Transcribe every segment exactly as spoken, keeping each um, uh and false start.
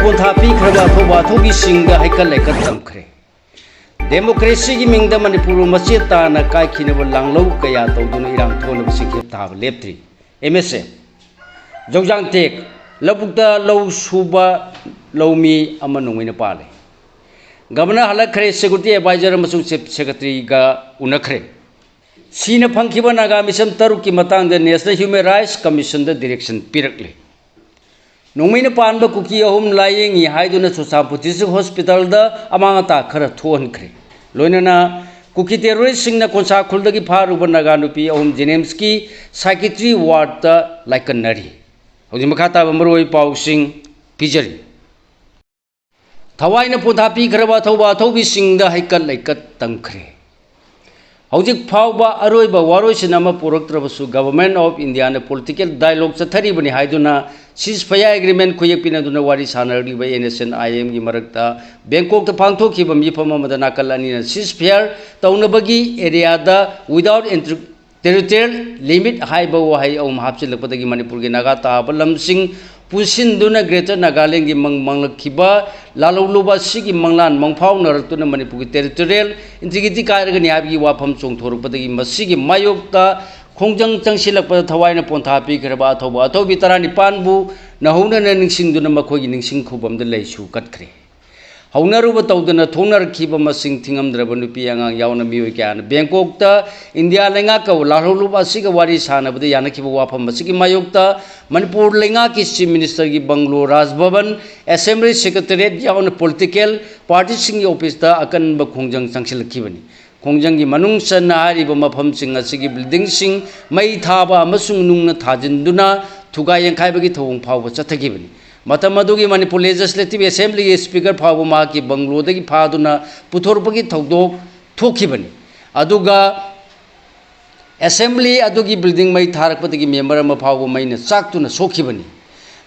ꯄꯣꯟꯊꯥ ꯄꯤꯈ꯭ꯔꯕ ꯑꯊꯧꯕ ꯑꯊꯧꯕꯤꯁꯤꯡꯗ ꯍꯩꯀꯠ ꯂꯩꯀꯠ ꯇꯝꯈ꯭ꯔꯦ꯫ ꯗꯦꯃꯣꯀ꯭ꯔꯦꯁꯤꯒꯤ ꯃꯤꯡꯗ ꯃꯅꯤꯄꯨꯔꯕꯨ ꯃꯆꯦꯠ ꯇꯥꯅ ꯀꯥꯏꯈꯤꯅꯕ ꯂꯥꯡꯂꯧ ꯀꯌꯥ ꯇꯧꯗꯨꯅ ꯏꯔꯥꯡ ꯊꯣꯛꯅꯕ ꯁꯤꯡꯈꯦꯞ ꯊꯥꯕ ꯂꯦꯞꯇ꯭ꯔꯤ꯫ ꯑꯦꯝ ꯑꯦꯁ ꯑꯦ꯫ ꯖꯧꯖꯥꯡ ꯇꯦꯛ꯫ ꯂꯧꯕꯨꯛꯇ ꯂꯧ ꯁꯨꯕ ꯂꯧꯃꯤ ꯑꯃ ꯅꯣꯡꯃꯩꯅ ꯄꯥꯜꯂꯦ꯫ ꯒꯕꯔꯅꯔ ꯍꯜꯂꯛꯈ꯭ꯔꯦ, ꯁꯦꯀ꯭ꯌꯨꯔꯤꯇꯤ ꯑꯦꯗꯚꯥꯏꯖꯔ ꯑꯃꯁꯨꯡ ꯆꯤꯐ ꯁꯦꯀ꯭ꯔꯦꯇꯔꯤꯒ ꯎꯅꯈ꯭ꯔꯦ꯫ ꯁꯤꯅ ꯐꯪꯈꯤꯕ ꯅꯥꯒꯥ ꯃꯤꯁꯝ ꯇꯔꯨꯛꯀꯤ ꯃꯇꯥꯡꯗ ꯅꯦꯁꯅꯦꯜ ꯍ꯭ꯌꯨꯃꯦꯟ ꯔꯥꯏꯠꯁ ꯀꯃꯤꯁꯟꯗ ꯗꯤꯔꯦꯛꯁꯟ ꯄꯤꯔꯛꯂꯦ꯫ ꯅꯣꯡꯃꯩꯅ ꯄꯥꯟꯕ ꯀꯨꯀꯤ ꯑꯍꯨꯝ ꯂꯥꯌꯦꯡꯉꯤ ꯍꯥꯏꯗꯨꯅ ꯆꯨꯔꯆꯥꯟꯄꯨꯔ ꯗꯤꯁꯇ꯭ꯔꯤꯛ ꯍꯣꯁꯄꯤꯇꯥꯜꯗ ꯑꯃꯥꯡ ꯑꯇꯥ ꯈꯔ ꯊꯣꯛꯍꯟꯈ꯭ꯔꯦ꯫ ꯂꯣꯏꯅꯅ ꯀꯨꯀꯤ ꯇꯦꯔꯣꯔꯤꯁꯁꯤꯡꯅ ꯀꯣꯟꯁꯥ ꯈꯨꯜꯗꯒꯤ ꯐꯥꯔꯨꯕ ꯅꯥꯒꯥ ꯅꯨꯄꯤ ꯑꯍꯨꯝ ꯖꯦꯅꯤꯝꯁꯀꯤ ꯁꯥꯏꯀꯤꯇ꯭ꯔꯤ ꯋꯥꯔꯗꯇ ꯂꯥꯏꯀꯠꯅꯔꯤ꯫ ꯍꯧꯖꯤꯛ ꯃꯈꯥ ꯇꯥꯕ ꯃꯔꯨꯑꯣꯏꯕ ꯄꯥꯎꯁꯤꯡ ꯄꯤꯖꯔꯤ꯫ ꯊꯋꯥꯏꯅ ꯄꯣꯟꯊꯥ ꯄꯤꯈ꯭ꯔꯕ ꯑꯊꯧꯕ ꯑꯊꯧꯕꯤꯁꯤꯡꯗ ꯍꯩꯀꯠ ꯂꯩꯀꯠ ꯇꯝꯈ꯭ꯔꯦ꯫ ꯍꯧꯖꯤꯛ ꯐꯥꯎꯕ ꯑꯔꯣꯏꯕ ꯋꯥꯔꯣꯏꯁꯤꯟ ꯑꯃ ꯄꯨꯔꯛꯇ꯭ꯔꯕꯁꯨ Government of Indiaꯅ political dialogue ꯆꯠꯊꯔꯤꯕꯅꯤ ꯍꯥꯏꯗꯨꯅ ceasefire agreement ꯈꯨꯌꯦꯛ ꯄꯤꯅꯗꯨꯅ ꯋꯥꯔꯤ ꯁꯥꯟꯅꯔꯤꯕ ꯑꯦꯟ ꯑꯦꯁ ꯑꯦꯟ ꯑꯥꯏ ꯑꯦꯝꯒꯤ ꯃꯔꯛꯇ ꯕꯦꯡꯀꯣꯛꯇ ꯄꯥꯡꯊꯣꯛꯈꯤꯕ ꯃꯤꯐꯝ ꯑꯃꯗ ꯅꯥꯀꯜ ꯑꯅꯤꯅ ceasefire ꯇꯧꯅꯕꯒꯤ areaꯗ without inter-, territorial limit ꯍꯥꯏꯕ ꯋꯥꯍꯩ ꯑꯍꯨꯝ ꯍꯥꯞꯆꯤꯜꯂꯛꯄꯗꯒꯤ ꯃꯅꯤꯄꯨꯔꯒꯤ ꯅꯥꯒꯥ ꯇꯥꯕ ꯂꯝꯁꯤꯡ ꯄꯨꯟꯁꯤꯟꯗꯨꯅ Greater Nagalandꯒꯤ ꯃꯪ ꯃꯪꯂꯛꯈꯤꯕ ꯂꯥꯜꯍꯧꯂꯨꯕ ꯑꯁꯤꯒꯤ ꯃꯪꯂꯥꯟ ꯃꯪꯐꯥꯎꯅꯔꯛꯇꯨꯅ ꯃꯅꯤꯄꯨꯔꯒꯤ territorial integrity ꯀꯥꯏꯔꯒꯅꯤ ꯍꯥꯏꯕꯒꯤ ꯋꯥꯐꯝ ꯆꯣꯡꯊꯣꯔꯛꯄꯗꯒꯤ ꯃꯁꯤꯒꯤ ꯃꯥꯌꯣꯛꯇ ꯈꯣꯡꯖꯪ ꯆꯪꯁꯤꯜꯂꯛꯄꯗ ꯊꯋꯥꯏꯅ ꯄꯣꯟꯊꯥ ꯄꯤꯈ꯭ꯔꯕ ꯑꯊꯧꯕ ꯑꯊꯧꯕꯤ ꯇꯔꯥꯅꯤꯄꯥꯟꯕꯨ ꯅꯧꯍꯧꯅꯅ ꯅꯤꯡꯁꯤꯡꯗꯨꯅ ꯃꯈꯣꯏꯒꯤ ꯅꯤꯡꯁꯤꯡ ꯈꯨꯕꯝꯗ ꯂꯩꯁꯨ ꯀꯠꯈ꯭ꯔꯦ꯫ ꯍꯧꯅꯔꯨꯕ ꯇꯧꯗꯅ ꯊꯣꯛꯅꯔꯛꯈꯤꯕ ꯃꯁꯤꯡ ꯊꯤꯉꯝꯗ꯭ꯔꯕ ꯅꯨꯄꯤ ꯑꯉꯥꯡ ꯌꯥꯎꯅ ꯃꯤꯑꯣꯏ ꯀꯌꯥꯅ ꯕꯦꯡꯀꯣꯛꯇ ꯏꯟꯗꯤꯌꯥ ꯂꯩꯉꯥꯛꯀ ꯂꯥꯜꯍꯧꯂꯨꯕ ꯑꯁꯤꯒ ꯋꯥꯔꯤ ꯁꯥꯟꯅꯕꯗ ꯌꯥꯅꯈꯤꯕ ꯋꯥꯐꯝ ꯑꯁꯤꯒꯤ ꯃꯥꯌꯣꯛꯇ ꯃꯅꯤꯄꯨꯔ ꯂꯩꯉꯥꯛꯀꯤ Chief Ministerꯒꯤ ꯕꯪꯒ꯭ꯂꯣ, ꯔꯥꯖ ꯚꯕꯟ, Assembly Secretariat ꯌꯥꯎꯅ political partyꯁꯤꯡꯒꯤ officeꯇ ꯑꯀꯟꯕ ꯈꯣꯡꯖꯪ ꯆꯪꯁꯤꯜꯂꯛꯈꯤꯕꯅꯤ꯫ ꯈꯣꯡꯖꯪꯒꯤ ꯃꯅꯨꯡ ꯆꯟꯅ ꯍꯥꯏꯔꯤꯕ ꯃꯐꯝꯁꯤꯡ ꯑꯁꯤꯒꯤ buildingꯁꯤꯡ ꯃꯩ ꯊꯥꯕ ꯑꯃꯁꯨꯡ ꯅꯨꯡꯅ ꯊꯥꯖꯤꯟꯗꯨꯅ ꯊꯨꯒꯥꯏ ꯌꯥꯡꯈꯥꯏꯕꯒꯤ ꯊꯧꯑꯣꯡ ꯐꯥꯎꯕ ꯆꯠꯊꯈꯤꯕꯅꯤ꯫ ꯃꯇꯝ ꯑꯗꯨꯒꯤ ꯃꯅꯤꯄꯨꯔ Legislative Assemblyꯒꯤ Speaker ꯐꯥꯎꯕ ꯃꯍꯥꯛꯀꯤ ꯕꯪꯒ꯭ꯂꯣꯗꯒꯤ ꯐꯥꯗꯨꯅ ꯄꯨꯊꯣꯔꯛꯄꯒꯤ ꯊꯧꯗꯣꯛ ꯊꯣꯛꯈꯤꯕꯅꯤ꯫ ꯑꯗꯨꯒ Assembly ꯑꯗꯨꯒꯤ building ꯃꯩ ꯊꯥꯔꯛꯄꯗꯒꯤ member ꯑꯃ ꯐꯥꯎꯕ ꯃꯩꯅ ꯆꯥꯛꯇꯨꯅ ꯁꯣꯛꯈꯤꯕꯅꯤ꯫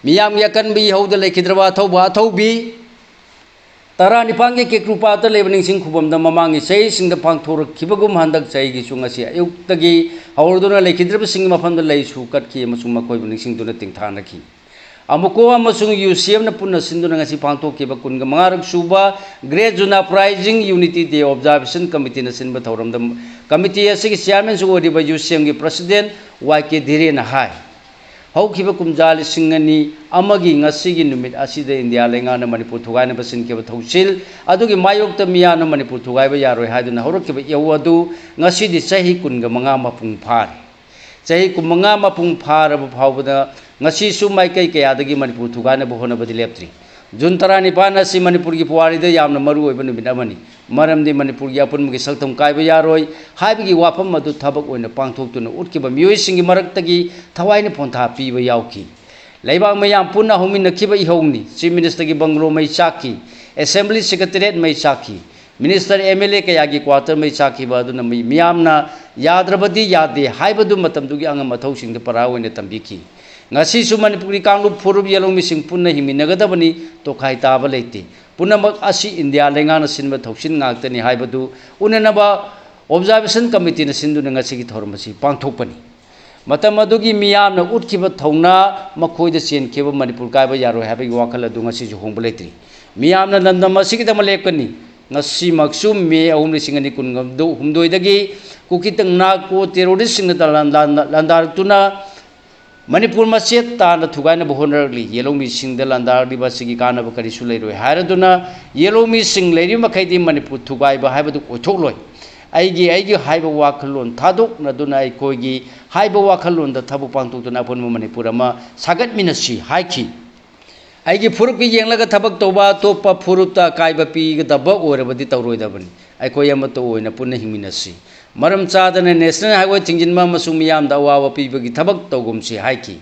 ꯃꯤꯌꯥꯝꯒꯤ ꯑꯀꯟꯕ ꯏꯍꯧꯗ ꯂꯩꯈꯤꯗ꯭ꯔꯕ ꯑꯊꯧꯕ ꯑꯊꯧꯕꯤ ꯇꯔꯥꯅꯤꯄꯥꯟꯒꯤ ꯀꯦꯀ꯭ꯔꯨꯄꯥꯠꯇ ꯂꯩꯕ ꯅꯤꯡꯁꯤꯡ ꯈꯨꯕꯝꯗ ꯃꯃꯥꯡꯒꯤ ꯆꯍꯤꯁꯤꯡꯗ ꯄꯥꯡꯊꯣꯔꯛꯈꯤꯕꯒꯨꯝ ꯍꯟꯗꯛ ꯆꯍꯤꯒꯤꯁꯨ ꯉꯁꯤ ꯑꯌꯨꯛꯇꯒꯤ ꯍꯧꯔꯗꯨꯅ ꯂꯩꯈꯤꯗ꯭ꯔꯕꯁꯤꯡꯒꯤ ꯃꯐꯝꯗ ꯂꯩꯁꯨ ꯀꯠꯈꯤ ꯑꯃꯁꯨꯡ ꯃꯈꯣꯏꯕꯨ ꯅꯤꯡꯁꯤꯡꯗꯨꯅ ꯇꯤꯡꯊꯥꯅꯈꯤ꯫ ꯑꯃꯨꯀꯣ ꯑꯃꯁꯨꯡ ꯌꯨ ꯁꯤ ꯑꯦꯝꯅ ꯄꯨꯟꯅ ꯁꯤꯟꯗꯨꯅ ꯉꯁꯤ ꯄꯥꯡꯊꯣꯛꯈꯤꯕ ꯀꯨꯟꯒ ꯃꯉꯥꯔꯛ ꯁꯨꯕ Great Juna Uprising Unity Day Observation Committeeꯅ ꯁꯤꯟꯕ ꯊꯧꯔꯝꯗ ꯀꯃꯤꯇꯤ ꯑꯁꯤꯒꯤ ꯆꯤꯌꯥꯔꯃꯦꯟꯁꯨ ꯑꯣꯏꯔꯤꯕ ꯌꯨ ꯁꯤ ꯑꯦꯝꯒꯤ ꯄ꯭ꯔꯁꯤꯗꯦꯟ ꯋꯥꯏ ꯀꯦ ꯙꯤꯔꯦꯟꯅ ꯍꯥꯏ, ꯍꯧꯈꯤꯕ ꯀꯨꯝꯖꯥ ꯂꯤꯁꯤꯡ ꯑꯅꯤ ꯑꯃꯒꯤ ꯉꯁꯤꯒꯤ ꯅꯨꯃꯤꯠ ꯑꯁꯤꯗ ꯏꯟꯗꯤꯌꯥ ꯂꯩꯉꯥꯛꯅ ꯃꯅꯤꯄꯨꯔ ꯊꯨꯒꯥꯏꯅꯕ ꯁꯤꯟꯈꯤꯕ ꯊꯧꯁꯤꯜ ꯑꯗꯨꯒꯤ ꯃꯥꯌꯣꯛꯇ ꯃꯤꯌꯥꯝꯅ ꯃꯅꯤꯄꯨꯔ ꯊꯨꯒꯥꯏꯕ ꯌꯥꯔꯣꯏ ꯍꯥꯏꯗꯨꯅ ꯍꯧꯔꯛꯈꯤꯕ ꯏꯍꯧ ꯑꯗꯨ ꯉꯁꯤꯗꯤ ꯆꯍꯤ ꯀꯨꯟꯒ ꯃꯉꯥ ꯃꯄꯨꯡ ꯐꯥꯔꯦ꯫ ꯆꯍꯤ ꯀꯨꯟꯃꯉꯥ ꯃꯄꯨꯡ ꯐꯥꯔꯕ ꯐꯥꯎꯕꯗ ꯉꯁꯤꯁꯨ ꯃꯥꯏꯀꯩ ꯀꯌꯥꯗꯒꯤ ꯃꯅꯤꯄꯨꯔ ꯊꯨꯒꯥꯏꯅꯕ ꯍꯣꯠꯅꯕꯗꯤ ꯂꯦꯞꯇ꯭ꯔꯤ꯫ ꯖꯨꯟ ꯇꯔꯥꯅꯤꯄꯥꯟ ꯑꯁꯤ ꯃꯅꯤꯄꯨꯔꯒꯤ ꯄꯨꯋꯥꯔꯤꯗ ꯌꯥꯝꯅ ꯃꯔꯨꯑꯣꯏꯕ ꯅꯨꯃꯤꯠ ꯑꯃꯅꯤ꯫ ꯃꯔꯝꯗꯤ ꯃꯅꯤꯄꯨꯔꯒꯤ ꯑꯄꯨꯟꯕꯒꯤ ꯁꯛꯇꯝ ꯀꯥꯏꯕ ꯌꯥꯔꯣꯏ ꯍꯥꯏꯕꯒꯤ ꯋꯥꯐꯝ ꯑꯗꯨ ꯊꯕꯛ ꯑꯣꯏꯅ ꯄꯥꯡꯊꯣꯛꯇꯨꯅ ꯎꯠꯈꯤꯕ ꯃꯤꯑꯣꯏꯁꯤꯡꯒꯤ ꯃꯔꯛꯇꯒꯤ ꯊꯋꯥꯏꯅ ꯄꯣꯟꯊꯥ ꯄꯤꯕ ꯌꯥꯎꯈꯤ꯫ ꯂꯩꯕꯥꯛ ꯃꯌꯥꯝ ꯄꯨꯟꯅ ꯍꯧꯃꯤꯟꯅꯈꯤꯕ ꯏꯍꯧꯅꯤ꯫ Chief Ministerꯒꯤ ꯕꯪꯒ꯭ꯂꯣ ꯃꯩ ꯆꯥꯛꯈꯤ, Assembly Secretariat ꯃꯩ ꯆꯥꯛꯈꯤ, Minister, M L A ꯀꯌꯥꯒꯤ quarter ꯃꯩ ꯆꯥꯛꯈꯤꯕ ꯑꯗꯨꯅ ꯃꯤ-, ꯃꯤꯌꯥꯝꯅ ꯌꯥꯗ꯭ꯔꯕꯗꯤ ꯌꯥꯗꯦ ꯍꯥꯏꯕꯗꯨ ꯃꯇꯝꯗꯨꯒꯤ ꯑꯉꯝ ꯑꯊꯧꯁꯤꯡꯗ ꯄꯔꯥ ꯑꯣꯏꯅ ꯇꯝꯕꯤꯈꯤ꯫ ꯉꯁꯤꯁꯨ ꯃꯅꯤꯄꯨꯔꯒꯤ ꯀꯥꯡꯂꯨꯞ ꯐꯨꯔꯨꯞ ꯌꯦꯜꯍꯧꯃꯤꯁꯤꯡ ꯄꯨꯟꯅ ꯍꯤꯡꯃꯤꯟꯅꯒꯗꯕꯅꯤ, ꯇꯣꯈꯥꯏ ꯇꯥꯕ ꯂꯩꯇꯦ꯫ ꯄꯨꯝꯅꯃꯛ ꯑꯁꯤ ꯏꯟꯗꯤꯌꯥ ꯂꯩꯉꯥꯛꯅ ꯁꯤꯟꯕ ꯊꯧꯁꯤꯜ ꯉꯥꯛꯇꯅꯤ ꯍꯥꯏꯕꯗꯨ ꯎꯅꯅꯕ Observation Committeeꯅ ꯁꯤꯟꯗꯨꯅ ꯉꯁꯤꯒꯤ ꯊꯧꯔꯝ ꯑꯁꯤ ꯄꯥꯡꯊꯣꯛꯄꯅꯤ꯫ ꯃꯇꯝ ꯑꯗꯨꯒꯤ ꯃꯤꯌꯥꯝꯅ ꯎꯠꯈꯤꯕ ꯊꯧꯅꯥ, ꯃꯈꯣꯏꯗ ꯆꯦꯟꯈꯤꯕ ꯃꯅꯤꯄꯨꯔ ꯀꯥꯏꯕ ꯌꯥꯔꯣꯏ ꯍꯥꯏꯕꯒꯤ ꯋꯥꯈꯜ ꯑꯗꯨ ꯉꯁꯤꯁꯨ ꯍꯣꯡꯕ ꯂꯩꯇ꯭ꯔꯤ꯫ ꯃꯤꯌꯥꯝꯅ ꯂꯝꯗꯝ ꯑꯁꯤꯒꯤꯗꯃꯛ ꯂꯦꯞꯀꯅꯤ꯫ ꯉꯁꯤꯃꯛꯁꯨ ꯃꯦ ꯑꯍꯨꯝ, ꯂꯤꯁꯤꯡ ꯑꯅꯤ ꯀꯨꯟ ꯍꯨꯝꯗꯣꯏꯗꯒꯤ ꯀꯨꯀꯤ ꯇꯪ ꯅꯥꯔꯀꯣ terroristꯁꯤꯡꯅ ꯂꯥꯟꯗꯥ-, ꯂꯥꯟꯗꯥꯔꯛꯇꯨꯅ ꯃꯅꯤꯄꯨꯔ ꯃꯆꯦꯠ ꯇꯥꯅ ꯊꯨꯒꯥꯏꯅꯕ ꯍꯣꯠꯅꯔꯛꯂꯤ꯫ ꯌꯦꯜꯍꯧꯃꯤꯁꯤꯡꯗ ꯂꯥꯟꯗꯥꯔꯛꯂꯤꯕ ꯑꯁꯤꯒꯤ ꯀꯥꯟꯅꯕ ꯀꯔꯤꯁꯨ ꯂꯩꯔꯣꯏ ꯍꯥꯏꯔꯗꯨꯅ ꯌꯦꯜꯍꯧꯃꯤꯁꯤꯡ ꯂꯩꯔꯤꯕ ꯃꯈꯩꯗꯤ ꯃꯅꯤꯄꯨꯔ ꯊꯨꯒꯥꯏꯕ ꯍꯥꯏꯕꯗꯨ ꯑꯣꯏꯊꯣꯛꯂꯣꯏ꯫ ꯑꯩꯒꯤ, ꯑꯩꯒꯤ ꯍꯥꯏꯕ ꯋꯥꯈꯜꯂꯣꯟ ꯊꯥꯗꯣꯛꯅꯗꯨꯅ ꯑꯩꯈꯣꯏꯒꯤ ꯍꯥꯏꯕ ꯋꯥꯈꯜꯂꯣꯟꯗ ꯊꯕꯛ ꯄꯥꯡꯊꯣꯛꯇꯨꯅ ꯑꯄꯨꯟꯕ ꯃꯅꯤꯄꯨꯔ ꯑꯃ ꯁꯥꯒꯠꯃꯤꯟꯅꯁꯤ ꯍꯥꯏꯈꯤ꯫ ꯑꯩꯒꯤ ꯐꯨꯔꯨꯞꯀꯤ ꯌꯦꯡꯂꯒ ꯊꯕꯛ ꯇꯧꯕ ꯑꯇꯣꯞꯄ ꯐꯨꯔꯨꯞꯇ ꯑꯀꯥꯏꯕ ꯄꯤꯒꯗꯕ ꯑꯣꯏꯔꯕꯗꯤ ꯇꯧꯔꯣꯏꯗꯕꯅꯤ꯫ ꯑꯩꯈꯣꯏ ꯑꯃꯠꯇ ꯑꯣꯏꯅ ꯄꯨꯟꯅ ꯍꯤꯡꯃꯤꯟꯅꯁꯤ꯫ ꯃꯔꯝ ꯆꯥꯗꯅ National Highway ꯊꯤꯡꯖꯤꯟꯕ ꯑꯃꯁꯨꯡ ꯃꯤꯌꯥꯝꯗ ꯑꯋꯥꯕ ꯄꯤꯕꯒꯤ ꯊꯕꯛ ꯇꯧꯒꯨꯝꯁꯤ ꯍꯥꯏꯈꯤ꯫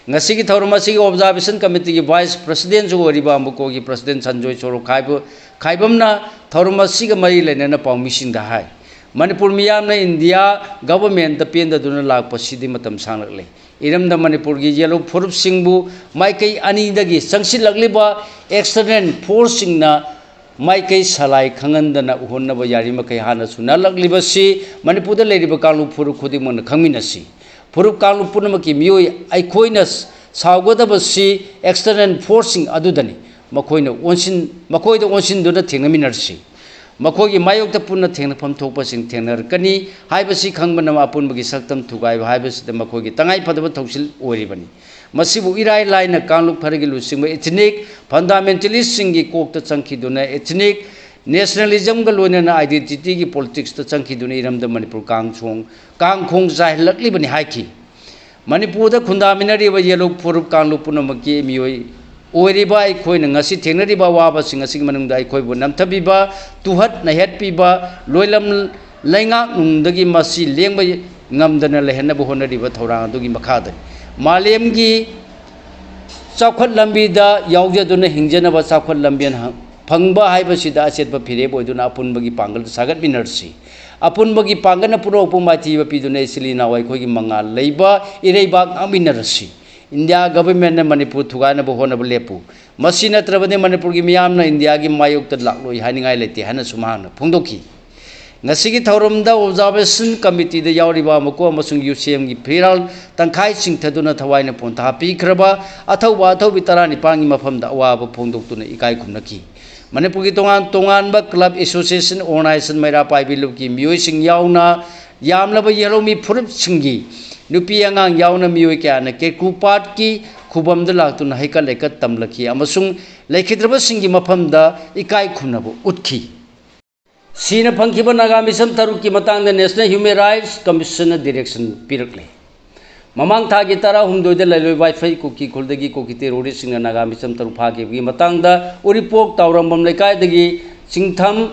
ꯉꯁꯤꯒꯤ ꯊꯧꯔꯝ ꯑꯁꯤꯒꯤ Observation Committeeꯒꯤ Vice Presidentꯁꯨ ꯑꯣꯏꯔꯤꯕ ꯑꯃꯨꯀꯣꯒꯤ President ꯁꯟꯖꯣꯏ ꯁꯣꯔꯣ ꯈꯥꯏꯕ-, ꯈꯥꯏꯕꯝꯅ ꯊꯧꯔꯝ ꯑꯁꯤꯒ ꯃꯔꯤ ꯂꯩꯅꯅ ꯄꯥꯎꯃꯤꯁꯤꯡꯗ ꯍꯥꯏ, ꯃꯅꯤꯄꯨꯔ ꯃꯤꯌꯥꯝꯅ ꯏꯟꯗꯤꯌꯥ governmentꯇ ꯄꯦꯟꯗꯗꯨꯅ ꯂꯥꯛꯄꯁꯤꯗꯤ ꯃꯇꯝ ꯁꯥꯡꯂꯛꯂꯦ꯫ ꯏꯔꯝꯗꯝ ꯃꯅꯤꯄꯨꯔꯒꯤ ꯌꯦꯜꯍꯧ ꯐꯨꯔꯨꯞꯁꯤꯡꯕꯨ ꯃꯥꯏꯀꯩ ꯑꯅꯤꯗꯒꯤ ꯆꯪꯁꯤꯜꯂꯛꯂꯤꯕ external forceꯁꯤꯡꯅ ꯃꯥꯏꯀꯩ ꯁꯂꯥꯏ ꯈꯪꯍꯟꯗꯅ ꯎꯍꯟꯅꯕ ꯌꯥꯔꯤꯃꯈꯩ ꯍꯥꯟꯅ ꯁꯨꯅꯍꯜꯂꯛꯂꯤꯕꯁꯤ ꯃꯅꯤꯄꯨꯔꯗ ꯂꯩꯔꯤꯕ ꯀꯥꯡꯂꯨꯞ ꯐꯨꯔꯨꯞ ꯈꯨꯗꯤꯡꯃꯛꯅ ꯈꯪꯃꯤꯟꯅꯁꯤ꯫ ꯐꯨꯔꯨꯞ ꯀꯥꯡꯂꯨꯞ ꯄꯨꯝꯅꯃꯛꯀꯤ ꯃꯤꯑꯣꯏ ꯑꯩꯈꯣꯏꯅ ꯁꯥꯎꯒꯗꯕꯁꯤ external forceꯁꯤꯡ ꯑꯗꯨꯗꯅꯤ꯫ ꯃꯈꯣꯏꯅ ꯑꯣꯟꯁꯤꯟ-, ꯃꯈꯣꯏꯗ ꯑꯣꯟꯁꯤꯟꯗꯨꯅ ꯊꯦꯡꯅꯃꯤꯟꯅꯔꯁꯤ꯫ ꯃꯈꯣꯏꯒꯤ ꯃꯥꯌꯣꯛꯇ ꯄꯨꯟꯅ ꯊꯦꯡꯅꯐꯝ ꯊꯣꯛꯄꯁꯤꯡ ꯊꯦꯡꯅꯔꯛꯀꯅꯤ ꯍꯥꯏꯕꯁꯤ ꯈꯪꯕꯅ ꯑꯄꯨꯟꯕꯒꯤ ꯁꯛꯇꯝ ꯊꯨꯒꯥꯏꯕ ꯍꯥꯏꯕꯁꯤꯗ ꯃꯈꯣꯏꯒꯤ ꯇꯉꯥꯏꯐꯗꯕ ꯊꯧꯁꯤꯜ ꯑꯣꯏꯔꯤꯕꯅꯤ꯫ ꯃꯁꯤꯕꯨ ꯏꯔꯥꯏ ꯂꯥꯏꯅ ꯀꯥꯡꯂꯨꯞ ꯈꯔꯒꯤ ꯂꯨꯆꯤꯡꯕ ethnic fundamentalistꯁꯤꯡꯒꯤ ꯀꯣꯛꯇ ꯆꯪꯈꯤꯗꯨꯅ ethnic nationalismꯒ ꯂꯣꯏꯅꯅ identityꯒꯤ politicsꯇ ꯆꯪꯈꯤꯗꯨꯅ ꯏꯔꯝꯗꯝ ꯃꯅꯤꯄꯨꯔ ꯀꯥꯡꯁꯣꯡ-, ꯀꯥꯡꯈꯣꯡ ꯆꯥꯏꯍꯜꯂꯛꯂꯤꯕꯅꯤ ꯍꯥꯏꯈꯤ꯫ ꯃꯅꯤꯄꯨꯔꯗ ꯈꯨꯟꯗꯥꯃꯤꯟꯅꯔꯤꯕ ꯌꯦꯂꯨ ꯐꯨꯔꯨꯞ ꯀꯥꯡꯂꯨꯞ ꯄꯨꯝꯅꯃꯛꯀꯤ ꯃꯤꯑꯣꯏ ꯑꯣꯏꯔꯤꯕ ꯑꯩꯈꯣꯏꯅ ꯉꯁꯤ ꯊꯦꯡꯅꯔꯤꯕ ꯑꯋꯥꯕꯁꯤꯡ ꯑꯁꯤꯒꯤ ꯃꯅꯨꯡꯗ ꯑꯩꯈꯣꯏꯕꯨ ꯅꯝꯊꯕꯤꯕ, ꯇꯨꯍꯠ ꯅꯩꯍꯠꯄꯤꯕ, ꯂꯣꯏꯂꯝ ꯂꯩꯉꯥꯛꯅꯨꯡꯗꯒꯤ ꯃꯁꯤ ꯂꯦꯡꯕ ꯉꯝꯗꯅ ꯂꯩꯍꯟꯅꯕ ꯍꯣꯠꯅꯔꯤꯕ ꯊꯧꯔꯥꯡ ꯑꯗꯨꯒꯤ ꯃꯈꯥꯗꯅꯤ꯫ ꯃꯥꯂꯦꯝꯒꯤ ꯆꯥꯎꯈꯠ ꯂꯝꯕꯤꯗ ꯌꯥꯎꯖꯗꯨꯅ ꯍꯤꯡꯖꯅꯕ ꯆꯥꯎꯈꯠ ꯂꯝꯕꯦꯟ ꯍ-, ꯐꯪꯕ ꯍꯥꯏꯕꯁꯤꯗ ꯑꯆꯦꯠꯄ ꯐꯤꯔꯦꯞ ꯑꯣꯏꯗꯨꯅ ꯑꯄꯨꯟꯕꯒꯤ ꯄꯥꯡꯒꯜ ꯁꯥꯒꯠꯃꯤꯟꯅꯔꯁꯤ꯫ ꯑꯄꯨꯟꯕꯒꯤ ꯄꯥꯡꯒꯜꯅ ꯄꯨꯔꯣꯛꯄ ꯃꯥꯏꯊꯤꯕ ꯄꯤꯗꯨꯅ ꯏꯆꯤꯜ ꯏꯅꯥꯎ ꯑꯩꯈꯣꯏꯒꯤ ꯃꯉꯥꯜ ꯂꯩꯕ ꯏꯔꯩꯕꯥꯛ ꯉꯥꯛꯃꯤꯟꯅꯔꯁꯤ꯫ ꯏꯟꯗꯤꯌꯥ ꯒꯚꯔꯟꯃꯦꯟꯠꯅ ꯃꯅꯤꯄꯨꯔ ꯊꯨꯒꯥꯏꯅꯕ ꯍꯣꯠꯅꯕ ꯂꯦꯞꯄꯨ꯫ ꯃꯁꯤ ꯅꯠꯇ꯭ꯔꯕꯗꯤ ꯃꯅꯤꯄꯨꯔꯒꯤ ꯃꯤꯌꯥꯝꯅ ꯏꯟꯗꯤꯌꯥꯒꯤ ꯃꯥꯌꯣꯛꯇ ꯂꯥꯛꯂꯣꯏ ꯍꯥꯏꯅꯤꯡꯉꯥꯏ ꯂꯩꯇꯦ ꯍꯥꯏꯅꯁꯨ ꯃꯍꯥꯛꯅ ꯐꯣꯡꯗꯣꯛꯈꯤ꯫ ꯉꯁꯤꯒꯤ ꯊꯧꯔꯝꯗ observation committeeꯗ ꯌꯥꯎꯔꯤꯕ ꯑꯃꯀꯣ ꯑꯃꯁꯨꯡ ꯌꯨꯁꯦꯝꯒꯤ ꯐꯤꯔꯥꯜ ꯇꯪꯈꯥꯏ ꯆꯤꯡꯊꯗꯨꯅ ꯊꯋꯥꯏꯅ ꯄꯣꯟꯊꯥ ꯄꯤꯈ꯭ꯔꯕ ꯑꯊꯧꯕ ꯑꯊꯧꯕꯤ ꯇꯔꯥꯅꯤꯄꯥꯟꯒꯤ ꯃꯐꯝꯗ ꯑꯋꯥꯕ ꯐꯣꯡꯗꯣꯛꯇꯨꯅ ꯏꯀꯥꯏ ꯈꯨꯝꯅꯈꯤ꯫ ꯃꯅꯤꯄꯨꯔꯒꯤ ꯇꯣꯉꯥꯟ ꯇꯣꯉꯥꯟꯕ club, association, organisation, ꯃꯩꯔꯥ ꯄꯥꯏꯕꯤ ꯂꯨꯞꯀꯤ ꯃꯤꯑꯣꯏꯁꯤꯡ ꯌꯥꯎꯅ ꯌꯥꯝꯂꯕ ꯌꯦꯜꯍꯧꯃꯤ ꯐꯨꯔꯨꯞꯁꯤꯡꯒꯤ ꯅꯨꯄꯤ ꯑꯉꯥꯡ ꯌꯥꯎꯅ ꯃꯤꯑꯣꯏ ꯀꯌꯥꯅ ꯀꯦꯀꯨ ꯄꯥꯠꯀꯤ ꯈꯨꯕꯝꯗ ꯂꯥꯛꯇꯨꯅ ꯍꯩꯀꯠ ꯂꯩꯀꯠ ꯇꯝꯂꯛꯈꯤ ꯑꯃꯁꯨꯡ ꯂꯩꯈꯤꯗ꯭ꯔꯕꯁꯤꯡꯒꯤ ꯃꯐꯝꯗ ꯏꯀꯥꯏ ꯈꯨꯝꯅꯕ ꯎꯠꯈꯤ꯫ ꯁꯤꯅ ꯐꯪꯈꯤꯕ ꯅꯥꯒꯥ ꯃꯤꯁꯝ ꯇꯔꯨꯛꯀꯤ ꯃꯇꯥꯡꯗ National Human Rights Commissionꯅ direction ꯄꯤꯔꯛꯂꯦ꯫ ꯃꯃꯥꯡ ꯊꯥꯒꯤ ꯇꯔꯥꯍꯨꯝꯗꯣꯏꯗ ꯂꯩꯂꯣꯏ ꯋꯥꯏꯐꯩ ꯀꯨꯀꯤ ꯈꯨꯜꯗꯒꯤ ꯀꯨꯀꯤ terroristꯁꯤꯡꯅ ꯅꯥꯒꯥ ꯃꯤꯁꯝ ꯇꯔꯨꯛ ꯐꯥꯈꯤꯕꯒꯤ ꯃꯇꯥꯡꯗ ꯎꯔꯤꯄꯣꯛ ꯇꯥꯎꯔꯝꯕꯝ ꯂꯩꯀꯥꯏꯗꯒꯤ ꯆꯤꯡꯊꯝ